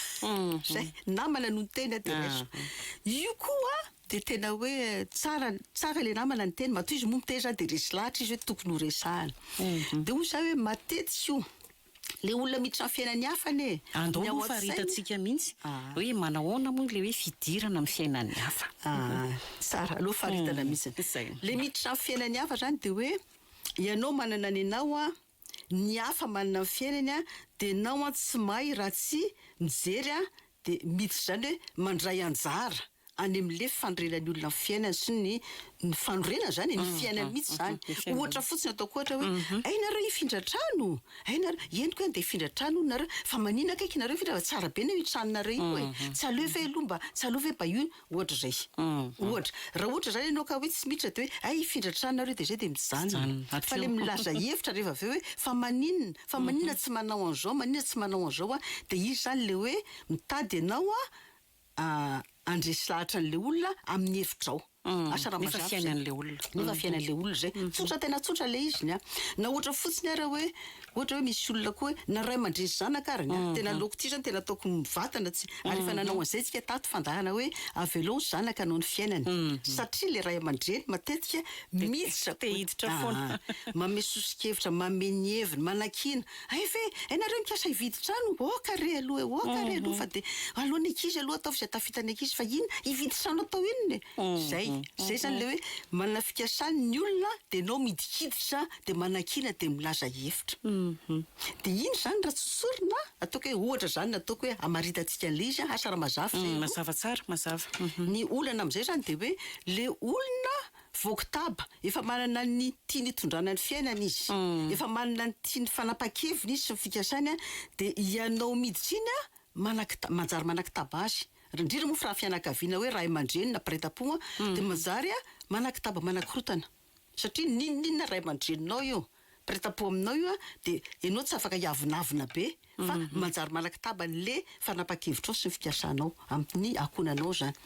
B: Izay, namana no niteny dia raiso. Io koa Dia tena hoe tsara tsara ilay namana niteny, matoa izy moa miteny zany dia resy lahatra izy hoe tokony ho resahana. Dia hoy za hoe matetika io ilay olona miditra amin'ny fiainan'ny hafa anie,
A: Andao
B: ny ao
A: aloha
B: an-tsainy
A: faritantsika mihitsy hoe manahoana moa ilay hoe fidirana amin'ny fiainan'ny hafa.
B: Ah, tsara, aleo faritana mihitsy.
A: Izay.
B: Ilay miditra amin'ny fiainan'ny hafa zany dia hoe ianao manana ny anao an, ny hafa manana ny fiainany an, dia ianao an tsy mahay raha tsy mijery an, dia miditra izany hoe mandray anjara any amin'le fanorenan'ny olona ny fiainany sy ny ny fanorenana izany e, ny fiainany mihitsy izany. Ohatra fotsiny ataoko ohatra hoe, hay nareo hifindra trano? Hay nareo, eny koa andeha hifindra trano hono nareo, fa maninona akaiky nareo hifindra fa tsara be anie io tranonareo io e, tsy aleo ve aloha mba, tsy aleo ve mba io, ohatra izay. Ohatra, raha ohatra izany ianao ka hoe tsy miditra dia hoe hay hifindra trano nareo dia izay dia mijanona. Fa le milaza hevitra rehefa avy eo hoe fa maninona, fa maninona tsy manao an'izao, maninona tsy manao an'izao an, dia izy izany le hoe mitady ianao an, Handresy lahatra an'ilay olona amin'ny hevitrao. Asa raha
A: Nefa
B: mazava izay.
A: fiainan'ilay olona.
B: Nefa fiainan'ilay olona izay. Tsotra tena tsotra ilay izy ny ahy. Na ohatra fotsiny ara hoe, ohatra hoe misy olona koa hoe, na ray aman-dreny sy zanaka ary ny ahy. Tena aleoko ity izany tena ataoko mivantana tsy, ary efa nanao an'izay tsika tato fandaharana hoe avelao ny zanaka hanao ny fiainany. Satria ilay ray aman-dreny matetika miditra
A: Te hiditra foana.
B: Manome soso-kevitra, manome ny heviny, manakiana. Hay ve? Hay nareo mikasa hividy trano? Oka re aloha e, oka re aloha fa dia aleo ny ankizy aloha ataovy izay tafita ny ankizy fa inona? Hividy trano atao inona e? Zay, zay zany le hoe manana fikasana ny olona dia enao midikiditra dia manakiana dia milaza hevitra. Dia iny zany raha tsy tsorina, ataoko hoe ohatra zany nataoko hoe hamaritantsika an'ilay izy an, asa raha mazava izay aloha.
A: Mazava tsara, mazava.
B: Ny olana amin'izay zany dia hoe le olona. voakitaba, efa manana ny tiany hitondrana ny fiainany izy, efa manana ny tiany fanapa-keviny izy sy ny fikasany an, dia ianao miditra iny an, manakita- manjary manakitaba azy. Indrindra moa fa raha fianakaviana hoe ray aman-dreny na mpiray tampo an, dia manjary an, manakitaba manakorotana. Satria n'inon'inona ray aman-dreninao io, mpiray tampo aminao io an, dia ianao tsy afaka hiavonavona be fa manjary manakitaba le fanapahan-kevitrao sy ny fikasanao amin'ny ankohonanao izany.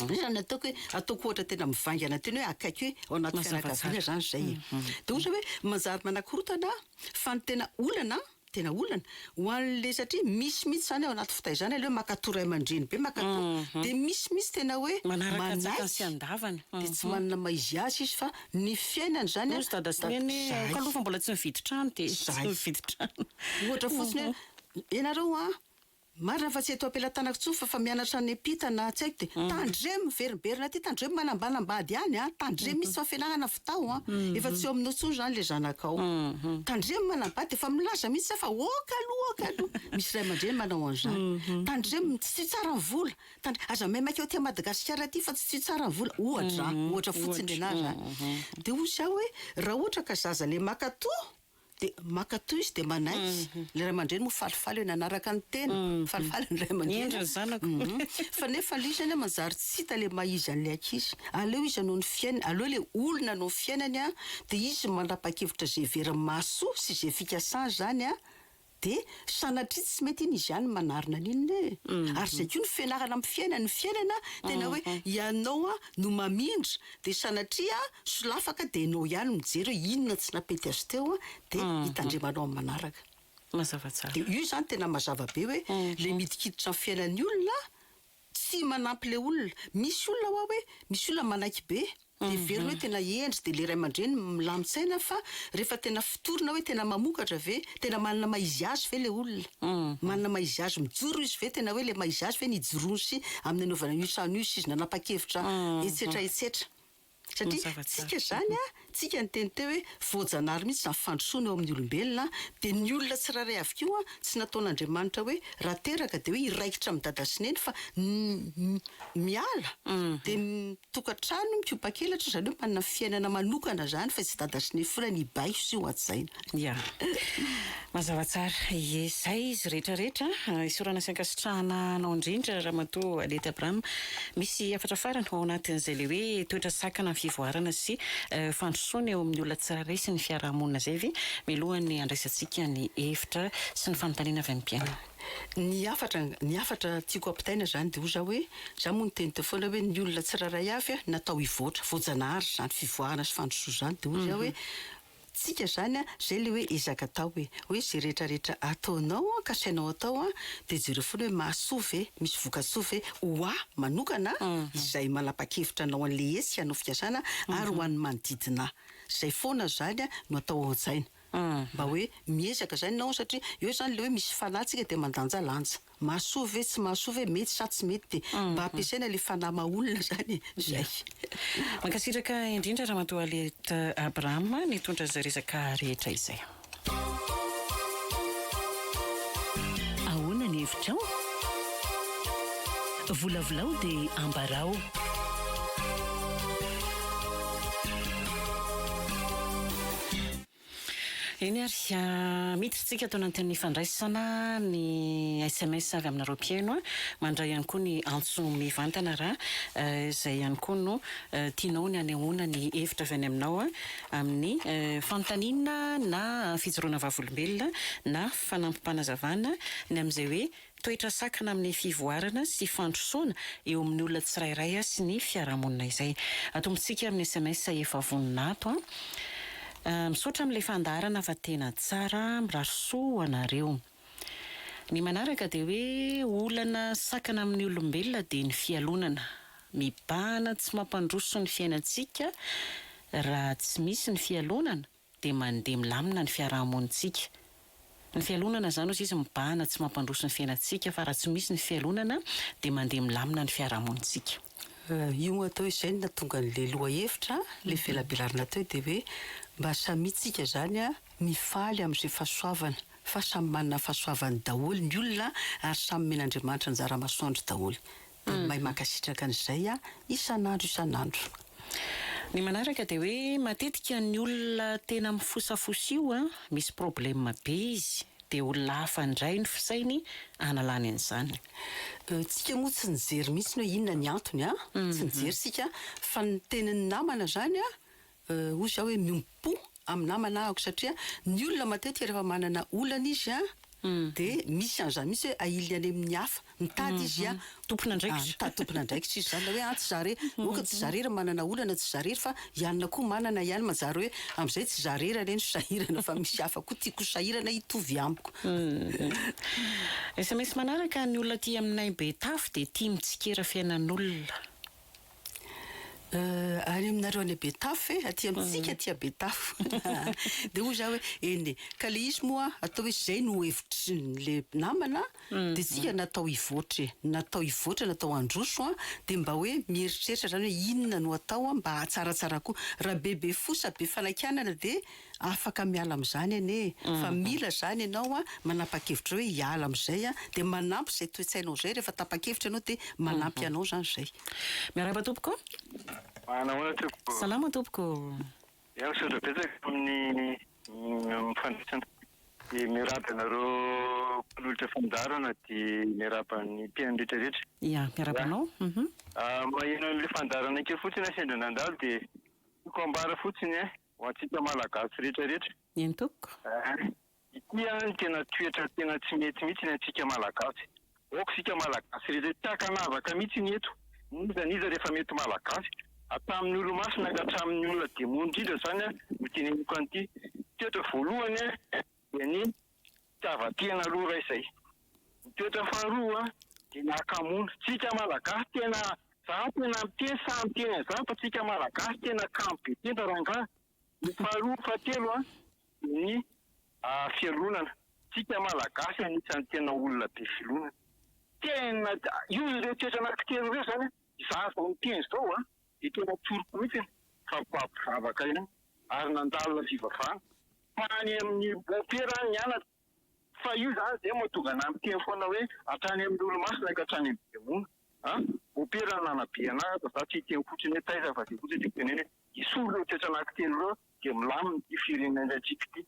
B: Izay izany ataoko hoe ataoko ohatra tena mivaingana tena hoe akaiky hoe ao anaty fianakaviana izany izay e. Dia ohatra hoe manjary manakorotana fa ny tena olana Tena olana ho an'le satria misy mihitsy zany ao anaty fitaizana le hoe mankatoa ray aman-dreny be mankatoa de misy mihitsy tena hoe
A: Manaraka antsakany sy
B: manaiky
A: andavany.
B: de tsy manana maha izy azy izy fa ny fiainany zany
A: Hozy dada sy neny hoe
B: zay
A: aoka aloha fa mbola tsy nividy trano dia tsy
B: zay
A: nividy trano.
B: Ohatra fotsiny hoe ianareo an Marina fa tsy eto am-pelatanako intsony fa fa mianatra any am-pita na tsy haiko dia tandremo miverimberina aty, tandremo manambanambady any an, tandremo misy fa fianarana vitao an, efa tsy eo aminao intsony izany ilay zanakao, tandremo manambady efa milaza mihitsy za fa ok aloha ok aloha, misy ray aman-dreny manao an'izany, tandremo tsy tsy tsara ny vola, tandre- aza maimaika aty Madagasikara aty fa tsy tsy tsara ny vola, ohatra an, ohatra fotsiny ny anah izany, dia hoy za hoe raha ohatra ka zaza le makato Dia mankatò izy dia manaiky. Ilay ray aman-dreny moa falifaly hoe nanaraka ny tena. Falifaly ny ray aman-dreny.
A: Hendry ny zanako.
B: Fa nefa ilay izy anie manjary tsy hita ilay maha izy an'ilay ankizy. Aleo izy hanao ny fiainany, aleo ilay olona hanao ny fiainany an, dia izy manapa-kevitra izay heveriny mahasoa sy izay fikasany izany an, Dia sanatria tsy mety iny izy ihany no manarina an'iny e! Ary izay koa ny fianarana amin'ny fiainana, ny fiainana tena hoe ianao no mamindra, dia sanatria solafaka dia ianao ihany no mijery hoe inona tsy nampety azy teo dia hitandremanao amin'ny manaraka.
A: Mazava tsara.
B: Dia io izany tena mazava be hoe ilay midikiditra amin'ny fiainan'ny olona Tsy manampy le olona. Misy olona hoa hoe, misy olona manaiky be, de heveriny hoe tena hendry de le ray aman-dreny milamin-tsaina fa rehefa tena fotorina hoe tena mamokatra ve, tena manana maha izy azy ve le olona, manana maha izy azy mijoro izy ve, tena hoe le maha izy azy ve ny ijoroany sy amin'ny anaovana io sa an'io sy izy nanapa-kevitra etsetra etsetra. Satria tsika zany a, tsika niteny teo hoe voajanahary mihitsy zany fandrosoana eo amin'ny olombelona a, dia ny olona tsirairay avy koa tsy nataon'Andriamanitra hoe raha teraka dia hoe hiraikitra amin'i dada sy neny fa miala dia mitokantrano mikopakelatra zany hoe manana fiainana manokana zany fa tsy dada sy neny foana ny hibaiko sy ho hajaina.
A: Ya. Mazava tsara. Ie, izay izy rehetra rehetra. Isaorana sy ankasitrahana anao indrindra Ramatoa Alety Abraham. Misy hafatra farany ao anatin'izay ilay hoe toetra sakana ny fivoarana sy fandrosoana eo amin'ny olona tsirairay sy ny fiarahamonina izay ve mialohan'ny handraisantsika ny hevitra sy ny fanontaniana avy amin'ny mpihaino?
B: Ny hafatra ny hafatra tiako ampitaina izany dia hoy za hoe, za moa niteny teo foana hoe ny olona tsirairay avy natao hivoatra, voajanahary izany fivoarana sy fandrosoana izany dia hoy za hoe Tsika zany a, zay le hoe ezaka atao e, hoe ze rehetra rehetra ataonao an, kasainao atao an, de jereo foana hoe mahasoa ve, misy vokatsoa ve ho ahy manokana izay manapa-kevitra hanao an'le hetsika hanao fikasana ary ho an'ny manodidina ahy. Zay foana zany a no atao ao an-tsaina. Mba hoe miezaka zany ianao satria eo zany le hoe misy fanahy tsika de mandanjalanja. Mahasoa ve, tsy mahasoa ve, mety sa tsy mety dia mba ampiasaina le fanahy maha olona zany e, zay.
A: Mankasitraka indrindra Ramatoa Aliette Abraham nitondra izay resaka rehetra izay.
C: Ahoana ny hevitrao? Volavolao dia ambarao.
A: Eny ary, miditra isika ato anatin'ny fandraisana ny sms avy aminareo mpihaino, mandray ihany koa ny antso mivantana raha izay ihany koa no tianao ny hanehoana ny hevitra avy any aminao amin'ny fanontaniana na fijoroana vavolombelona na fanampim-panazavana ny amin'izay hoe Toetra sakana amin'ny fivoarana sy fandrosoana eo amin'ny olona tsirairay sy ny fiarahamonina izay. Atombontsika amin'ny sms efa vonona ato an. Misaotra amin'ilay fandaharana fa tena tsara, mirary soa ho anareo. Ny manaraka dia hoe olana sakana amin'ny olombelona dia ny fialonana. Mibahana tsy mampandroso ny fiainantsika raha tsy misy ny fialonana. dia mandeha milamina ny fiarahamonintsika. Ny fialonana izany hozy izy mibahana tsy mampandroso ny fiainantsika fa raha tsy misy ny fialonana dia mandeha milamina ny fiarahamonintsika.
B: Io atao hoe izay no nahatonga an'ilay lohahevitra, ilay velabelarina teo dia hoe mba samia tsika izany mifaly amin'izay fahasoavana fa samy manana ny fahasoavany daholo ny olona ary samy omen'Andriamanitra anjara masoandro daholo. Dia mahay mankasitraka an'izay isan'andro isan'andro.
A: Ny manaraka dia hoe matetika ny olona tena mifosafosa io an, misy problème be izy, dia olona hafa indray no fisainy hanalany an'izany.
B: Tsika moa tsy nijery mihitsy hoe inona ny antony an, tsy nijery isika fa ny tenin'ny namana izany an, hoy izaho hoe miombom-po amin'ny namana ahako satria ny olona matetika rehefa manana olana izy an, dia misy an'izany mihitsy hoe ahiliny any amin'ny hafa, mitady izy an,
A: Tompon'andraikitra.
B: mitady tompon'andraikitra izy izany na hoe an tsy za re, ok tsy za rery manana olana, tsy za rery fa i anona koa manana ihany, manjary hoe amin'izay tsy za rery anie no sahirana fa misy hafa koa tiako ho sahirana hitovy amiko.
A: Sms manaraka, ny olona aty aminay Betafo dia tia mitsikera fiainan'olona.
B: Any aminareo any Betafo ve? Aty amintsika aty Betafo. Dia hoy za hoe eny e, ka le izy moa atao hoe zay no hevitry le namana dia tsika natao hivoatra e, natao hivoatra, natao handroso an, dia mba hoe mieritreritra zany hoe inona no atao mba hahatsaratsara koa. Raha bebe fo sa be fanakianana dia Afaka miala amin'izany anie e! Fa mila izany ianao an, manapa-kevitra hoe hiala amin'izay an, dia manampy izay toe-tsainao izay rehefa tapa-kevitra ianao dia manampy anao izany izay.
A: Miarahaba tompoko.
D: Manahoana tompoko.
A: Salama tompoko.
D: Ya misaotra betsaka amin'ny fandraisana. Dia miarahaba anareo mpanolotra fandaharana dia miarahaba ny mpihaino rehetra rehetra.
A: Ya miarahaba anao.
D: Maheno an'ilay fandaharana kely fotsiny aho sendra nandalo dia tiako ambara fotsiny an. Ho antsika Malagasy rehetra rehetra.
A: Eny tompoko.
D: Eeh ity an tena toetra tena tsy mety mihitsy ny antsika Malagasy. Aoka isika Malagasy rehetra tsy ankanavaka mihitsy ny eto. N'iza n'iza rehefa mety Malagasy. Hatramin'ny olomasina ka hatramin'ny olona demony indrindra izany an no teneniko an'ity. Toetra voalohany an dia ny fitiavan-tena aloha raha izay. Ny toetra faharoa dia ny hakamoana. Tsika Malagasy tena, za tena miteny sahy miteny an'izany fa tsika Malagasy tena kamo be tenda rangahy. Ny faharoa fahatelo dia ny fialonana. Tsika Malagasy anisan'ny tena olona be filonana. Tena io ireo toetra anankitelo ireo zany, za zao miteny zao dia tena tsoriko mihitsy fa mpivavaka ihany ary nandalina fivavahana. Tany amin'ny mompera aho nianatra fa io zany zay mahatonga anah miteny foana hoe hatrany amin'ny olomasina ka hatrany amin'ny demony an! Mompera no nanabe anah fa za tsy hiteny fotsiny hoe taiza fa zay fotsiny tiako tenenina hoe esory ireo toetra anankitelo ireo dia milamina ity firenenantsika ity.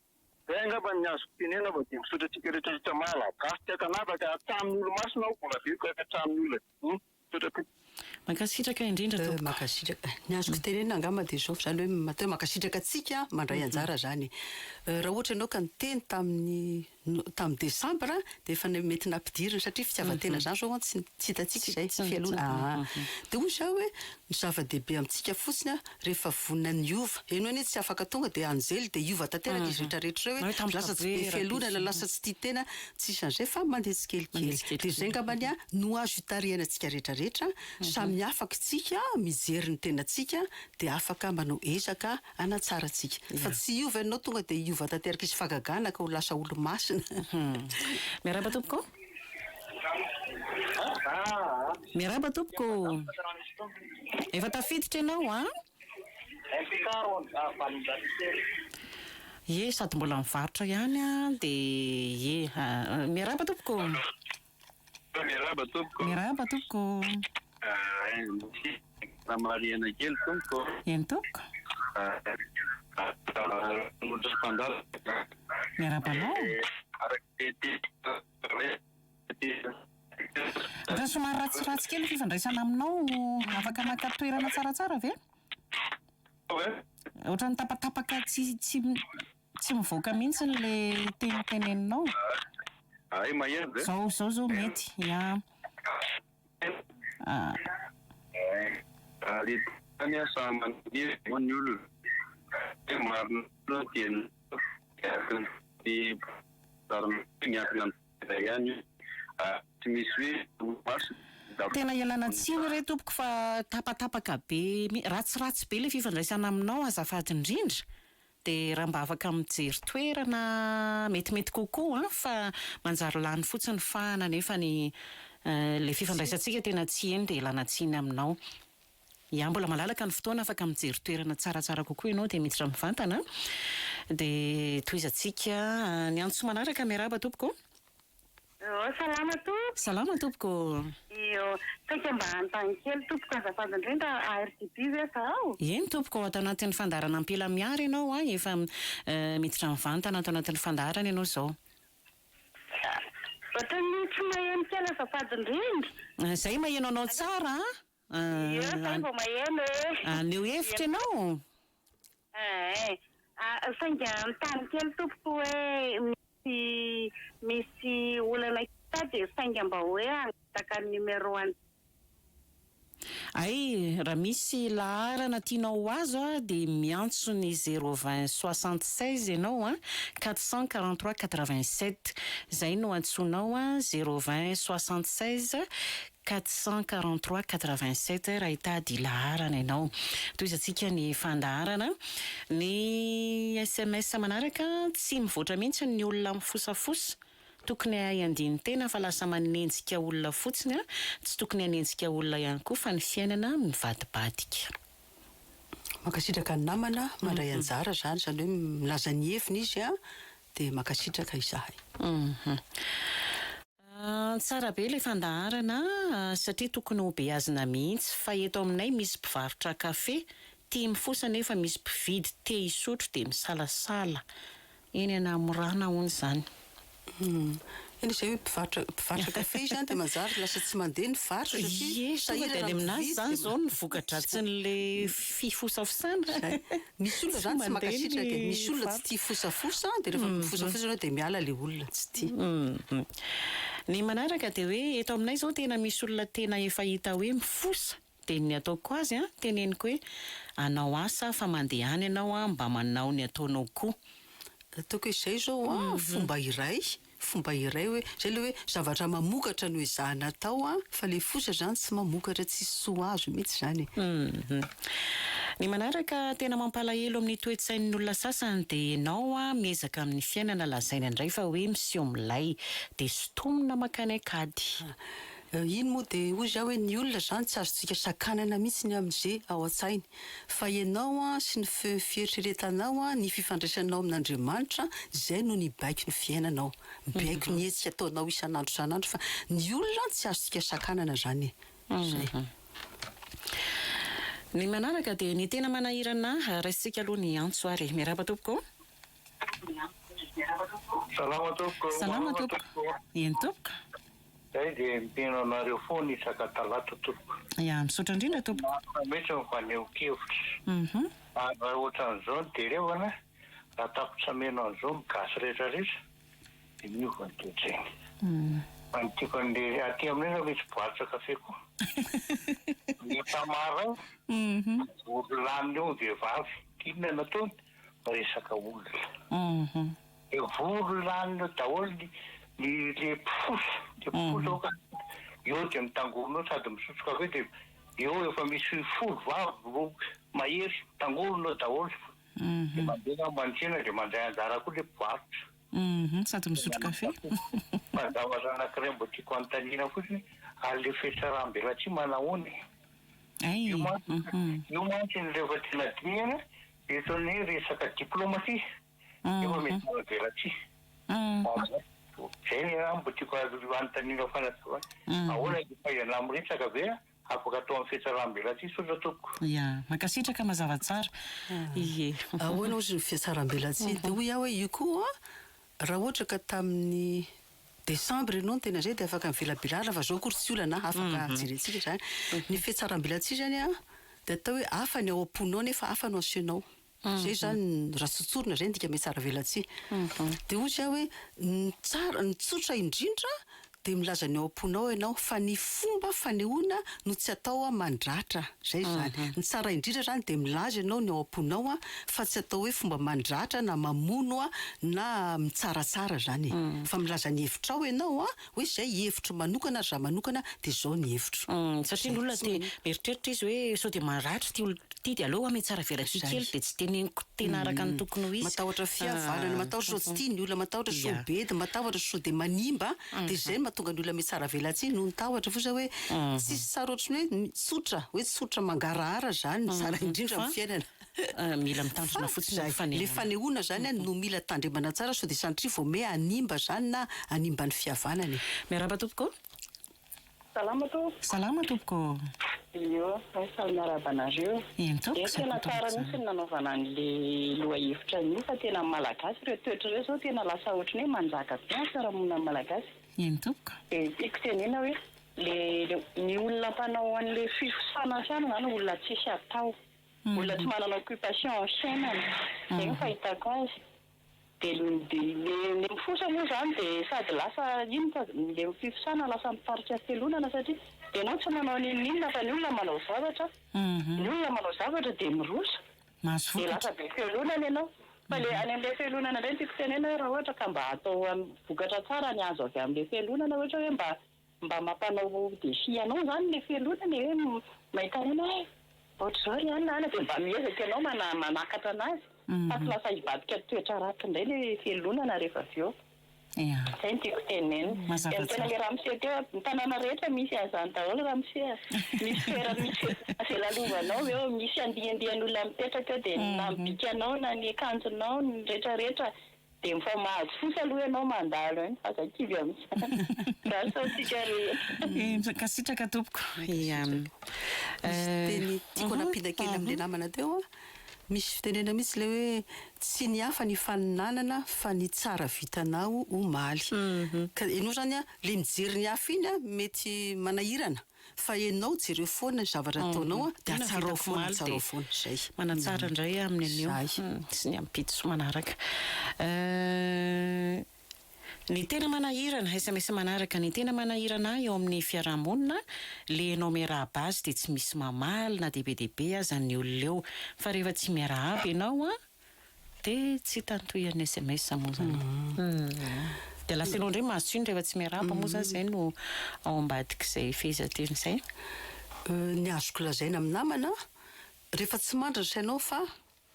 D: Zay angamba ny azoko tenenina fa dia misaotra antsika rehetra rehetra malagasy tsy ankanavaka hatramin'ny olomasina aho mbola veloko ka hatramin'ny olona demony. Misaotra tompoko.
A: Mankasitraka indrindra tompoko.
B: Mankasitraka. Ny azoko tenenina angamba dia izao, izany hoe matoa mankasitraka antsika mandray anjara izany e. Raha ohatra ianao ka niteny tamin'ny tamin'ny desambra dia efa mety nampidirina satria fitiavan-tena izany izao an tsy tsy hitantsika izay, fialona aa. Dia hoy izaho hoe ny zava-dehibe amintsika fotsiny an, rehefa vonona ny hiova, ianao anie tsy afaka tonga dia anjely dia hiova tanteraka izy rehetra rehetra ireo hoe lasa tsy be fialonana, lasa tsy tia tena, tsisy an'izay fa mandeha tsikelikely. Dia izay angambany an no azo itarihana antsika rehetra rehetra, samy afaka isika mijery ny tenantsika dia afaka manao ezaka hanatsara antsika. Fa tsy hiova ianao tonga dia hiova tanteraka hisy fahagagana ka ho lasa olo-masina.
A: Miarahaba tompoko. Miarahaba tompoko. Efa tafiditra ianao an? Ie, sady mbola mivarotra ihany an, dia ie. Miarahaba tompoko.
D: Miarahaba tompoko.
A: Miarahaba tompoko.
D: Misy fanamarihana kely tompoko.
A: Eny tompoko. Miarahaba anao. Raha somary ratsiratsy kely ny fifandraisana aminao, afaka maka toerana tsaratsara ve? Ohatran'ny tapatapaka tsy tsy tsy mivoaka mihitsy ilay teny teneninao.
D: Hay maheno ve?
A: Zao zao zao mety, ya. Ah.
D: Ary tany asa mandeha ny olona. Marina dia ny miankina amin'izay ihany io. Tsy misy hoe maso.
A: Tena ialana tsiny re tompoko fa tapatapaka be, ratsiratsy be ilay fifandraisana aminao azafady indrindra. Dia raha mba afaka mijery toerana metimety kokoa an, fa manjary lany fotsiny fahana nefa ny ilay fifandraisantsika tena tsy heno dia ialana tsiny aminao. Ya, mbola malalaka ny fotoana afaka mijery toerana tsaratsara kokoa ianao dia miditra mivantana dia tohizantsika ny antso manaraka. Miarahaba tompoko.
E: Eo, salama tompoko.
A: Salama tompoko.
E: Eo, saika mba hanontany kely tompoko azafady indrindra ARTB ve zao?
A: Eny tompoko, ato anatin'ny fandaharana Ampela Miary ianao an, efa miditra mivantana ato anatin'ny fandaharana ianao izao.
E: Ohatran'ny tsy maheno kely azafady indrindra.
A: Izay maheno anao tsara an.
E: Eo zay vao maheno e.
A: Haneho hevitra ianao?
E: Eeh. Saingy hanontany kely tompoko hoe misy misy olana kely dia sainga mba hoe hangataka ny numéro an'i.
A: Hay, raha misy laharana tianao ho azo dia miantso ny zéro vingt 76 ianao an, 443 87. Izay no antsoinao an, zéro vingt 76 443 87 raha hitady laharana ianao. Tohizantsika ny fandaharana. Ny sms manaraka, tsy mivoatra mihitsy ny olona mifosafosa. Tokony hahay handini-tena fa lasa manenjika olona fotsiny, tsy tokony hanenjika olona ihany koa fa ny fiainana mivadibadika.
B: Mankasitraka ny namana mandray anjara izany, izany hoe milaza ny heviny izy dia mankasitraka izahay.
A: Tsara be ilay fandaharana satria tokony ho beazina mihitsy fa eto aminay misy mpivarotra kafe tia mifosa nefa misy mpividy te hisotro dia misalasala eny anamorana hono izany.
B: Eny izay hoe mpivarotra mpivarotra kafe izany dia manjary lasa tsy mandeha ny varotra satria
A: Ie, tonga dia
B: sahirana
A: any aminazy
B: mpividy
A: izany
B: dia
A: izao ny voka-dratsin'ilay fifosafosana.
B: Zay. Misy olona
A: Tsy
B: zany tsy
A: mandeha
B: mankasitraka e.
A: ny
B: Misy olona tsy
A: varotra.
B: tia fosafosa dia rehefa mifosafosa ianao dia miala ilay olona tsy tia.
A: Ny manaraka dia hoe eto aminay izao tena misy olona tena efa hita hoe mifosa dia ny ataoko azy an, teneniko hoe anao asa fa mandehana ianao an mba manao ny ataonao koa.
B: Ataoko hoe izay izao an, fomba iray, fomba iray hoe, izay ilay hoe zavatra mamokatra no ezahana atao an, fa ilay fosa izany tsy mamokatra, tsisy soa azo mihitsy izany e.
A: Ny manaraka tena mampalahelo amin'ny toe-tsain'ny olona sasany dia ianao an miezaka amin'ny fiainana lazaina indray fa hoe miseho milay dia sintomina mankany an-kady.
B: Iny moa dia hoy za hoe ny olona izany tsy azontsika sakanana mihitsy ny amin'ze ao an-tsainy fa ianao an sy ny feo fieritreretanao an ny fifandraisanao amin'Andriamanitra izay no nibaiko ny fiainanao mibaiko ny hetsika ataonao isan'andro isan'andro fa ny olona tsy azontsika sakanana izany e zay.
A: Ny manaraka dia ny tena manahirana ahy, raisintsika aloha ny antso ary. Miarahaba tompoko ô.
F: Salama tompoko.
A: Salama tompoko. Eny tompoko.
F: Zay dia mino anareo foana isaka talata tompoko.
A: Ya, misaotra indrindra tompoko.
F: Marina mihitsy ny fanehoan-kevitra. Ary raha ohatran'izao no jerevana, raha tapitra meno an'izao ny gasy rehetra rehetra dia miova ny toe-tsainy. Fa ny tiako an'le aty aminay zao misy mpivarotra kafe koa. Ny maraina, vory lany eo ny vehivavy. Inona no ataony? Miresaka olona. Dia vory lany eo daholo ny ny le mpifosa, le mpifosa ao ka eo dia mitangorona eo sady misotro kafe dia eo efa misy folo vavy ro mahery mitangorona eo daholo. Dia mandeha angamba ny tsena dia mandray anjara koa le mpivarotra.
A: Sady misotro kafe.
F: Fa zavatra anankiray mbo tiako anontaniana fotsiny, ary le fihatsaram-belatsihy manahoana e?
A: Ay,
F: Io mantsy, io mantsy ny rehefa tena dinihana, eto ny resaka diplomatie, efa mety manavelatsihy. Zay ny ahy mbo tiako anontaniana fanazavana. Ahoana ny fahaizana miresaka ve afaka atao amin'ny fihatsaram-belatsihy? Misaotra tompoko.
A: Ya, mankasitraka mazava tsara. Ie.
B: Ahoana hozy ny fihatsaram-belatsihy? Dia hoy aho hoe io koa raha ohatra ka tamin'ny Desambra ianao no tena izay dia afaka mivelabelarina fa izao akory tsy olana afaka jerentsika izany. Ny fihatsaram-belatsihy izany an, dia atao hoe hafa ny ao am-ponao nefa hafa no asehonao. Izay izany raha tsotsorina izay ny dika mihatsaravelatsihy. Dia hoy izy hoe ny tsara, ny tsotra indrindra dia milaza ny ao am-ponao ianao fa ny fomba fanehoana no tsy atao mandratra. Izay izany. Ny tsara indrindra izany dia milaza ianao ny ao am-ponao fa tsy atao hoe fomba mandratra na mamono na mitsaratsara izany e. Fa milaza ny hevitrao ianao hoe izay hevitro manokana ary izaho manokana dia izao ny hevitro.
A: Satria ny olona te mieritreritra izy hoe sao dia maratra ity olona. ity dia aleo aho mihatsara velatsihy kely dia tsy teneniko tena araka ny tokony ho izy.
B: Matahotra fihavanana, matahotra sao tsy tia ny olona, matahotra sao bedy, matahotra sao dia manimba, dia izay no mahatonga ny olona mihatsara velatsihy noho ny tahotra fotsiny hoe tsisy tsara ohatry ny hoe tsotra, hoe tsotra mangarahara izany no tsara indrindra amin'ny fiainana.
A: Mila mitandrina fotsiny amin'ny fanehoana.
B: Ilay fanehoana izany no mila tandremana tsara sao dia sanatria vao may hanimba izany na hanimba ny fihavanana e.
A: Miarahaba tompoko.
G: Salama tompoko.
A: Salama tompoko.
G: Io, faly miarahaba anareo.
A: Eny tompoko,
G: Dia tena tsara mihitsy ny nanaovana an'le lohahevitra an'io fa tena ny Malagasy ireo toetra ireo zao tena lasa ohatran'ny hoe manjaka be amin'ny fiarahamonina malagasy.
A: Eny tompoko.
G: Dia tiako tenena hoe le le ny olona mpanao an'le fifosana fiainana zany olona tsisy atao. Olona tsy manana occupation amin'ny fiainana. Zay no fahitako azy. Dia le le mifosa moa izany dia sady lasa iny fa le fifosana lasa mitarika fialonana satria ianao tsy manao n'inon'inona fa ny olona manao zavatra, ny olona manao zavatra dia miroso dia lasa be fialonana ianao. Fa le any amin'ilay fialonana indray no tiako tenenina hoe raha ohatra ka mba atao vokatra tsara ny azo avy amin'ilay fialonana ohatra hoe mba Mba mampanao défi anao izany ilay fialonana e, hoe mahita anao hoe ohatr'izao ry anona an, dia mba miezaka ianao manakatra an'azy fa tsy lasa hivadika toetra ratsy indray ilay fialonana rehefa avy eo. Izay no tiako tenenina. Dia ny tena ilay ramose teo, ny tanàna rehetra misy an'izany daholo ramose a. Misy toerana misy izay lalovanao eo, misy andiandian'olona mipetraka eo dia na ny bikanao na ny akanjonao, ny rehetrarehetra Dia efa mahazo fosa aloha ianao mandalo eny fa aza kivy amin'izany. Grâce antsika rehetra.
A: Mankasitraka tompoko.
B: Misy teny tiako hanampiana kely amin'ilay namana teo an. Misy fitenenana mihitsy ilay hoe tsy ny hafa ny ifaninanana fa ny tsara vitanao omaly. Ka ianao izany an, ilay mijery ny hafa iny an, mety manahirana. Fa enao jereo foana ny zavatra ataonao a, dia atsarao foana, atsarao foana, zay.
A: Manatsara indray amin'ny anio sy ny ampitso manaraka. Ny tena manahirana, sms manaraka, ny tena manahirana ahy eo amin'ny fiaraha-monina, le enao miarahaba azy dia tsy misy mamaly na dia be dia be aza ny olona eo, fa rehefa tsy miarahaba enao an, Dia tsy hita ny tohian'ny sms moa izany. Dia lasa ianao indray mahazo tsiny rehefa tsy miarahaba moa izany izay no ao ambadik'izay fehezanteny izay.
B: Ny azoko lazaina amin'ny namana, rehefa tsy mandry ny sainao fa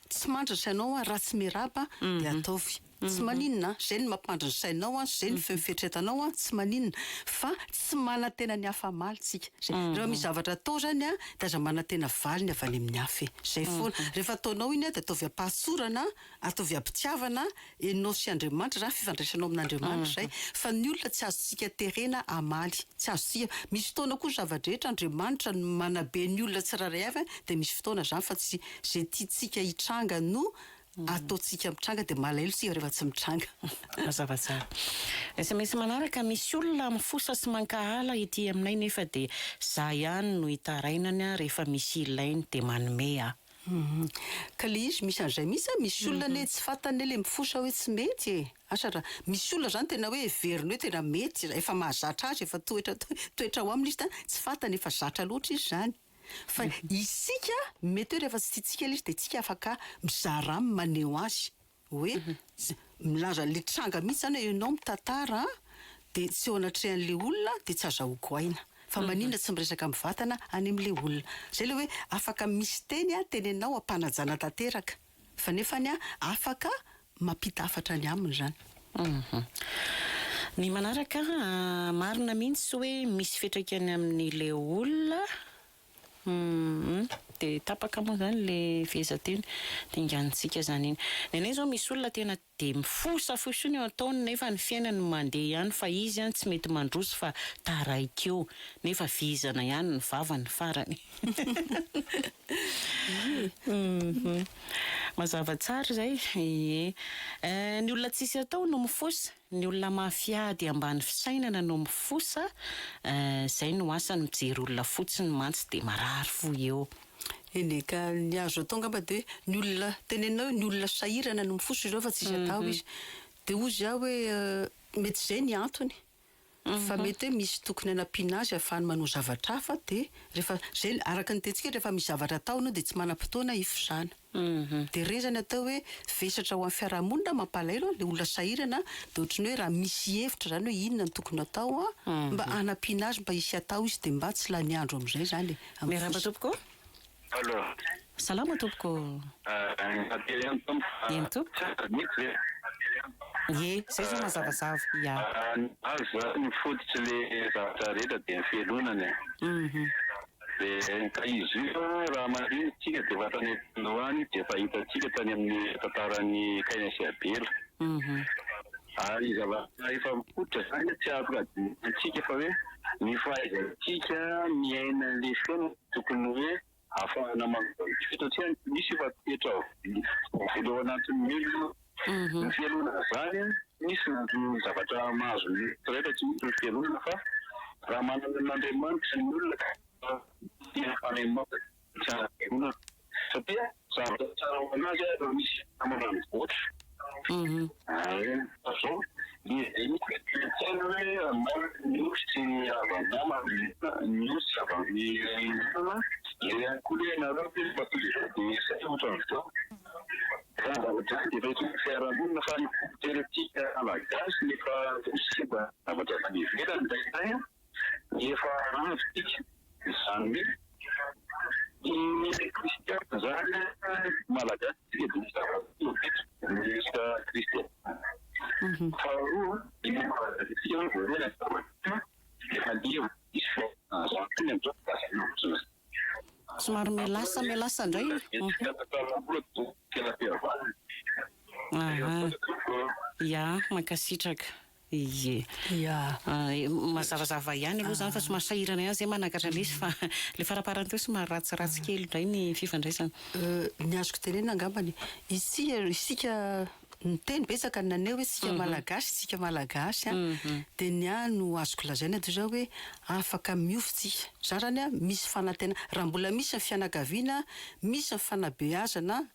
B: tsy mandry ny sainao an, raha tsy miarahaba dia ataovy. Tsy maninona an, izay no mampandry ny sainao an, izay no feno fieritreretanao an, tsy maninona. Fa tsy manantena ny hafa hamaly tsika. Zay. Rehefa misy zavatra atao zany an, dia aza manantena valiny avy any amin'ny hafa e. Zay foana. Rehefa ataonao iny an, dia ataovy am-pahatsorana, ataovy am-pitiavana, enao sy Andriamanitra zany, fifandraisanao amin'Andriamanitra zay. Fa ny olona tsy azontsika terena hamaly. Tsy azontsika, misy fotoana koa ny zava-drehetra, Andriamanitra no manabe ny olona tsirairay avy an, dia misy fotoana zany fa tsy zay tiantsika hitranga no ataontsika mitranga dia malahelo isika rehefa tsy mitranga.
A: Mazava tsara. Sms manaraka, misy olona mifosa sy mankahala ety aminay nefa dia za ihany no itarainany rehefa misy ilainy dia manome aho.
B: Ka le izy misy an'izay mihitsy an, misy olona anie tsy fantany anie le mifosa hoe tsy mety e, asa raha misy olona zany tena hoe heveriny hoe tena mety, efa mahazatra azy, efa toetra toetra ao aminy izy da tsy fantany efa zatra loatra izy zany. Fa isika, mety hoe rehefa tsy tiantsika ilay izy dia tsika afaka mizara aminy maneho azy hoe milaza an'ilay tranga mihitsy izany hoe ianao mitantara dia tsy eo anatrehan'ilay olona dia tsy azahoako aina. Fa maninona tsy miresaka mivantana any amin'ilay olona. Izay ilay hoe afaka misy teny teneninao am-panajana tanteraka. Fa nefany afaka mampita hafatra any aminy izany.
A: Ny manaraka, marina mihitsy hoe misy fiantraikany amin'ilay olona, humm, dia tapaka moa izany ilay fehezanteny, dinganintsika izany iny. Ny anay izao misy olona tena dia mifosa foisony eo ataony nefa ny fiainany mandeha ihany fa izy an tsy mety mandroso fa taraiky eo nefa vizana ihany ny vavany farany. Mazava tsara izay, ie. Ny olona tsisy atao no mifosa, ny olona mafy ady ambany fisainana no mifosa, izay no asany mijery olona fotsiny mantsy dia marary fo eo.
B: Eny e, ka ny azo atao angamba dia hoe ny olona teneninao hoe ny olona sahirana no mifosa izao fa tsisy atao izy. Dia hozy aho hoe mety izay ny antony. Fa mety hoe misy tokony hanampiana azy ahafahany manao zavatra hafa dia rehefa izay araka ny tenintsika rehefa misy zavatra atao ianao dia tsy manam-potoana hifosana. Dia ireny izany atao hoe vesatra ho an'ny fiarahamonina mampalahelo an, ilay olona sahirana dia ohatran'ny hoe raha misy hevitra izany hoe inona no tokony atao an, mba hanampiana azy mba hisy atao izy dia mba tsy lany andro amin'izay izany e, amin'ny
A: Miarahaba
B: fosa.
A: tompoko.
D: Allo.
A: Salama tompoko.
D: Tantely ihany tompoko fa
A: Eny tompoko.
D: tsy adinoko ve?
A: Ie, zay zao mazavazava, ya.
D: Ny azy zany ny fototry le zavatra rehetra dia ny fialonana e. Dia ka izy io raha marina isika dia efa tany am-piandohany dia efa hitantsika tany amin'ny tantaran'i Kaina sy Abela. Ary zavatra efa mifototra izany tsy afaka adinontsika fa hoe ny fahaizantsika miaina an'ilay fiainana tokony hoe ahafahana manova ny toetra satria misy efa toetra voly ao anatin'ny olona. Ny fialonana izany misy ny zavatra mahazo ny tsirairay tsy misy ny fialonana fa raha manana an'Andriamanitra ny olona ka tena fanahy masina tsy hanam-pialonana satria zavatra tsara ho anazy ary raha misy namana mivoatra. Ary zao le zay mihitsy le toe-tsaina hoe ny osy tsy hava-namana, ny osy tsy hava-namana, eo ihany koa le ianareo ve mba toy izao dia zay ohatran'izao. Zany zavatra zany dia efa eto amin'ny fiarahamonina fa ny fitenintsika malagasy no efa simba zavatra avy any ivelany indraindray an, efa ravo tsika. Izany hoe ny kristiana izany malagasy tsika dia misy zavatra telo ny resaka kristiana. Faharoa ny maha malagasy antsika hoe voalohany zavatra efa leva misy fahotana zany koa ny amin'izao fa lazaina fotsiny.
A: Somary mialasa mialasa indray. Aha. Ya, mankasitraka. Ie.
B: Ya.
A: Mazavazava ihany aloha izany fa somary sahirana ihany izay manakatra an'ilay izy fa ilay faraparany teo somary ratsiratsy kely indray ny fifandraisana.
B: Ny azoko tenenina angambany, isika isika niteny betsaka ny naneho hoe isika Malagasy isika Malagasy an, dia ny ahy no azoko lazaina dia izao hoe afaka miofo tsika, za zany an misy fanantenana, raha mbola misy ny fianakaviana, misy ny fanabeazana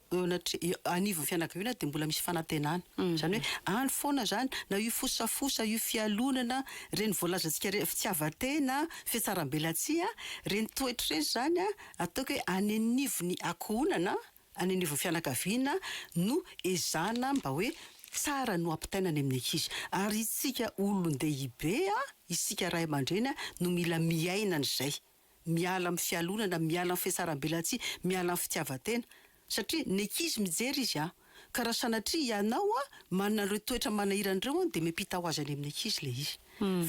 B: eo anatre- anivon'ny fianakaviana dia mbola misy fanantenana. Izany hoe any foana izany, na io fosafosa, io fialonana, ireny voalazantsika ireny, fitiavan-tena, fihatsarambelatsihy, ireny toetra ireny izany an, ataoko hoe any anivon'ny ankohonana, any anivon'ny fianakaviana no ezahana mba hoe tsara no ampitaina any amin'ny ankizy. Ary isika olon-dehibe, isika ray aman-dreny no mila miaina an'izay. Miala amin'ny fialonana, miala amin'ny fihatsarambelatsihy, miala amin'ny fitiavan-tena. Satria ny ankizy mijery izy an! Ka raha sanatria ianao an, manana ireo toetra manahirana ireo an, dia miampita ho azy any amin'ny ankizy ilay izy.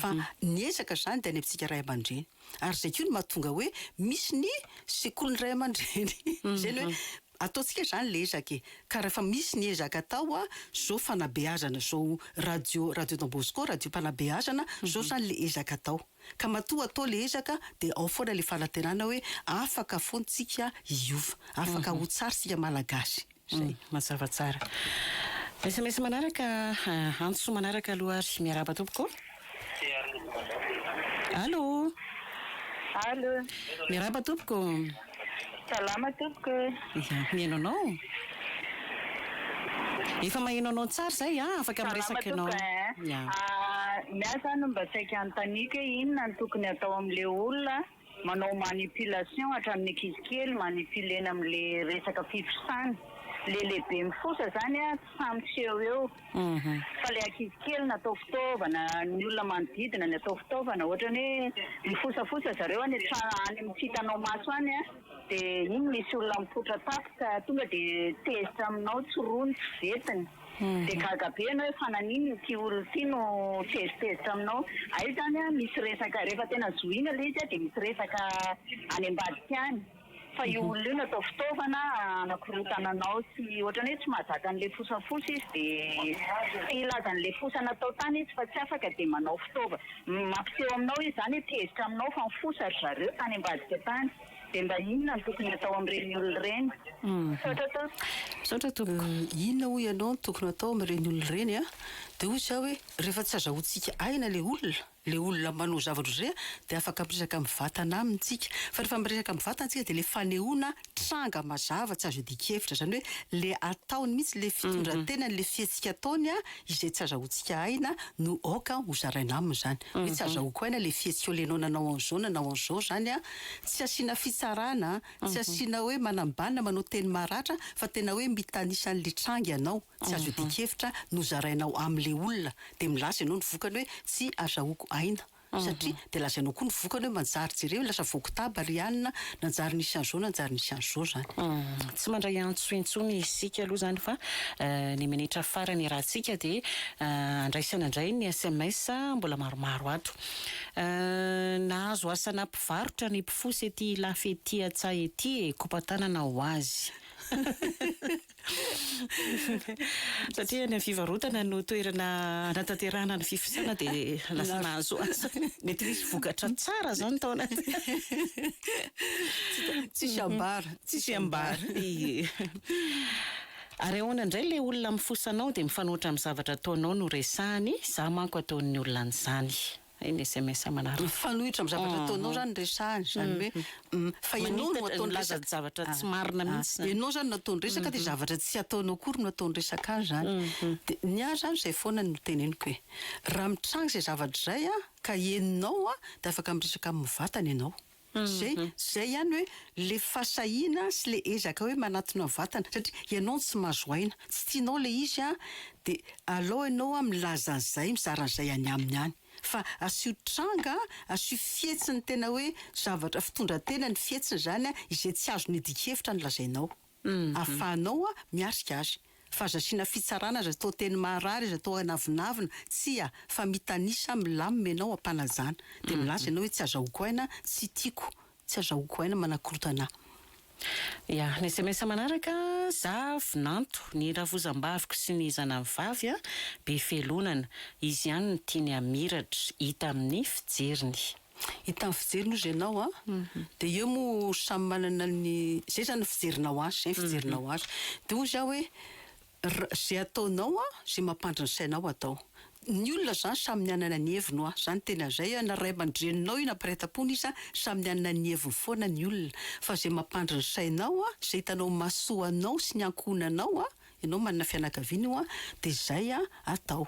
B: Fa ny ezaka izany dia any amintsika ray aman-dreny. Ary izay koa no mahatonga hoe misy ny sekolin'ny ray aman-dreny. Izay ny hoe ataontsika izany ilay ezaka e! Ka rehefa misy ny ezaka atao an, izao fanabeazana izao radio, radio Don Bosco, radio-panabeazana, izao izany ilay ezaka atao. Ka matoa atao le ezaka dia ao foana le fanantenana hoe afaka foana tsika hiova, afaka ho tsara isika Malagasy. Zay.
A: Mazava tsara. Sms manaraka, antso manaraka aloha ary. Miarahaba tompoko. Allo.
H: Allo.
A: Miarahaba tompoko.
H: Salama tompoko.
A: Ya, mihaino anao. Efa maheno anao tsara izay an, afaka miresaka ianao.
H: Salama tompoko eh.
A: Ya.
H: Ny ahy zany mba saika anontaniako hoe inona no tokony atao amin'le olona manao manipulation hatramin'ny ankizy kely manipulena amin'le resaka fifosana. Le lehibe mifosa zany an tsy sahy miseho eo. Fa ilay ankizy kely natao fitaovana, ny olona manodidina ny atao fitaovana, ohatrany hoe mifosafosa zareo any an-trano any amin'ny tsy hitanao maso any an, dia iny misy olona mipoitra tampoka tonga dia tezitra aminao, tsy rony, tsy ventiny. Dia gaga be ianao hoe fa naninona ity olona ity no tezitezitra aminao. Hay izany an, misy resaka, rehefa tena zohiana ilay izy an, dia misy resaka any ambadika any. Fa io olona io natao fitaovana hanakorontana anao sy ohatrany hoe tsy mahazaka an'ilay fosafosa izy dia te hilaza an'ilay fosa natao tany izy fa tsy afaka dia manao fitaova mampiseho aminao izy izany hoe tezitra aminao fa nifosa ry zareo tany ambadika tany dia mba inona no tokony atao amin'ireny olona ireny? Misaotra tompoko.
A: Misaotra tompoko.
B: Inona hoy ianao no tokony atao amin'ireny olona ireny a? Dia hoy izaho hoe rehefa tsy azahoantsika aina ilay olona, Le olona manao zavatra otrzay dia afaka miresaka mivantana aminy tsika. Fa rehefa miresaka mivantana tsika dia le fanehoana tranga mazava tsy azo iadian-kevitra. Zany hoe le ataony mihitsy, le fitondran-tenany, le fihetsika ataony izay tsy azahoantsika aina no aoka ho zaraina aminy zany. Hoe tsy azahoako aina le fihetsikao le enao nanao an'izao nanao an'izao zany an. Tsy asiana fitsarana, tsy asiana hoe manambany na manao teny maratra fa tena hoe mitanisa an'le tranga ianao. Tsy azo iadian-kevitra no zarainao amin'ilay olona dia milaza ianao ny vokany hoe tsy azahoako aina. Satria dia lazainao koa ny vokany hoe manjary jereo lasa voakotaba ry anona, nanjary nisy an'izao nanjary nisy an'izao izany.
A: Tsy mandray antso intsony isika aloha izany fa ny minitra farany iarahantsika dia andraisana indray ny sms mbola maromaro ato. Nahazo asana mpivarotra ny mpifosa ety Ilafy ety Antsaha ety e, kopa-tanana ho azy. Satria any amin'ny fivarotana no toerana anatanterahana ny fifosana dia lasa nahazo asa. Mety nisy vokatra tsara izany tao anaty.
B: Tsisy ambara.
A: Tsisy ambara. Ie. Ary ahoana indray ilay olona mifosa anao dia mifanohitra amin'ny zavatra ataonao no resahany, za manko ataon'ny olona an'izany. Hay ny sms manaraka.
B: Mifanohitra amin'ny zavatra ataonao zany ny resahany, izany hoe fa ianao no ataony
A: resaka. Milaza zavatra tsy marina mihitsy
B: zany. Ianao zany no ataony resaka dia zavatra tsy ataonao akory no ataony resaka azy zany. Dia ny ahy zany izay foana no teneniko hoe, raha mitranga izay zavatra izay ka henonao dia afaka miresaka amin'ny vatana ianao. Zay, zay ihany hoe le fahasahiana sy le ezaka hoe manatona vatana satria ianao no tsy mahazo aina, tsy tianao le izy an, de alao ianao an milaza an'izay, mizara an'izay any aminy any. Fa asio tranga, asio fihetsiny tena hoe zavatra fitondran-tena ny fihetsiny zany an, izay tsy azony idian-kevitra no lazainao. Ahafahanao miatrika azy. Fa aza asiana fitsarana, aza atao teny maharary, aza atao anavonavona, tsia, fa mitanisa, milamina ianao am-panajana. Dia milaza ianao hoe tsy azahoako aina, tsy tiako, tsy azahoako aina manakorotana ahy.
A: Ya, ny sms manaraka, za vinanto, ny rafozam-baviko sy ny zanany vavy be felonana, izy ihany no tiany hamiratra, hita amin'ny fijeriny.
B: Hita amin'ny fijeriny ozy ianao an, dia eo moa samy manana ny, izay izany ny fijerinao azy, izay ny fijerinao azy. Dia hozy aho hoe, r- izay ataonao an, izay mampandry ny sainao atao. Ny olona izany samy mianana ny heviny hoa, izany tena izay an, na ray aman-dreninao io na mpiray tam-pona izy an, samy mianana ny heviny foana ny olona. Fa izay mampandry ny sainao an, izay hitanao mahasoa anao sy ny ankohonanao an, ianao manana fianakaviana io an, dia izay an atao.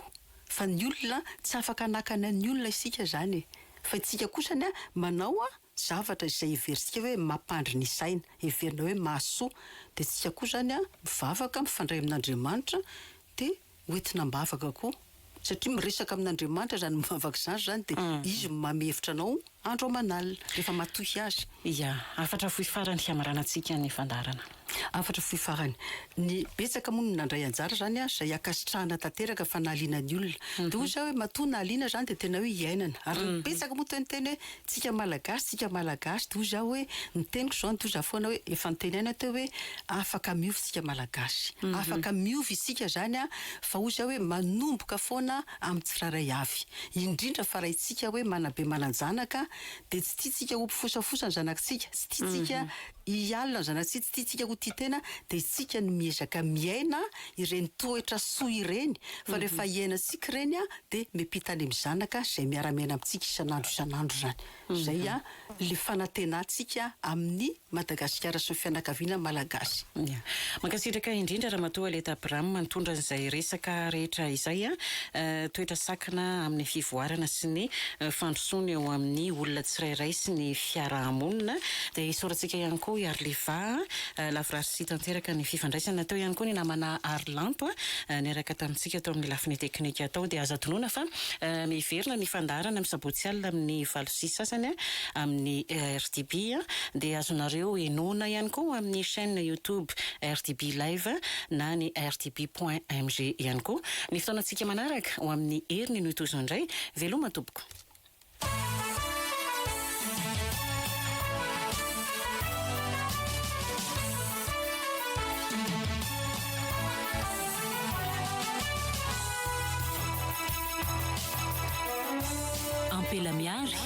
B: Fa ny olona, tsy afaka hanakana ny olona isika izany e! Fa isika kosany an, manao an, zavatra izay heverintsika hoe mampandry ny saina, heverina hoe mahasoa, dia isika koa izany an, mivavaka, mifandray amin'Andriamanitra, dia ho entina am-bavaka koa. Satria miresaka amin'Andriamanitra izany mivavaka izany izany dia Izy no manome hevitra anao andro aman'alina, rehefa matoky Azy.
A: Ya, hafatra fohy farany hamaranantsika ny fandaharana.
B: Hafatra fohy farany. Ny betsaka moa no nandray anjara izany an, izay ankasitrahana tanteraka fa nahaliana ny olona. Dia hoy izaho hoe matoa nahaliana izany dia tena hoe iainana. Ary ny betsaka moa toa niteny hoe tsika Malagasy, tsika Malagasy. Dia hoy izaho hoe, ny teniko izao no toa izaho foana hoe efa niteny aina teo hoe afaka miova isika Malagasy. Afaka miova isika izany an, fa hoy izaho hoe manomboka foana amin'ny tsirairay avy. Indrindra fa raha itsika hoe manabe manan-janaka dia tsy tiantsika ho mpifosafosa ny zanakitsika, tsy tiantsika hialona ny zanatsika, tsy tiantsika ho tia tena, dia isika no miezaka miaina ireny toetra soa ireny, fa rehefa iainantsika ireny dia miampita any amin'ny zanaka izay miara-miaina amintsika isan'andro isan'andro izany. Izay ilay fanantenantsika amin'ny Madagasikara sy ny fianakaviana malagasy.
A: Ya. Mankasitraka indrindra Ramatoa Aleta Abraham nitondra an'izay resaka rehetra izay a. Toetra sakana amin'ny fivoarana sy ny fandrosoana eo amin'ny olona tsirairay sy ny fiarahamonina. Dia isaorantsika ihany koa i Arliva lavorary sy tanteraka ny fifandraisana. Teo ihany koa ny namana Arilanto niaraka tamintsika tao amin'ny lafiny teknika tao. Dia azo adinoina fa miverina ny fandaharana amin'ny sabotsy alina amin'ny 8h30 amin'ny RTB dia azonareo henoina ihany koa amin'ny chaîne YouTube RTB Live na ny rtb point mg ihany koa. Ny fotoanantsika manaraka ho amin'ny heriny no hitozo indray. Veloma tompoko.
C: Ampela Miary.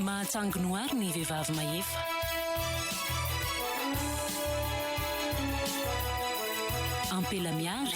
C: Mahatsangy noary ny vehivavy mahefa. Ampela Miary.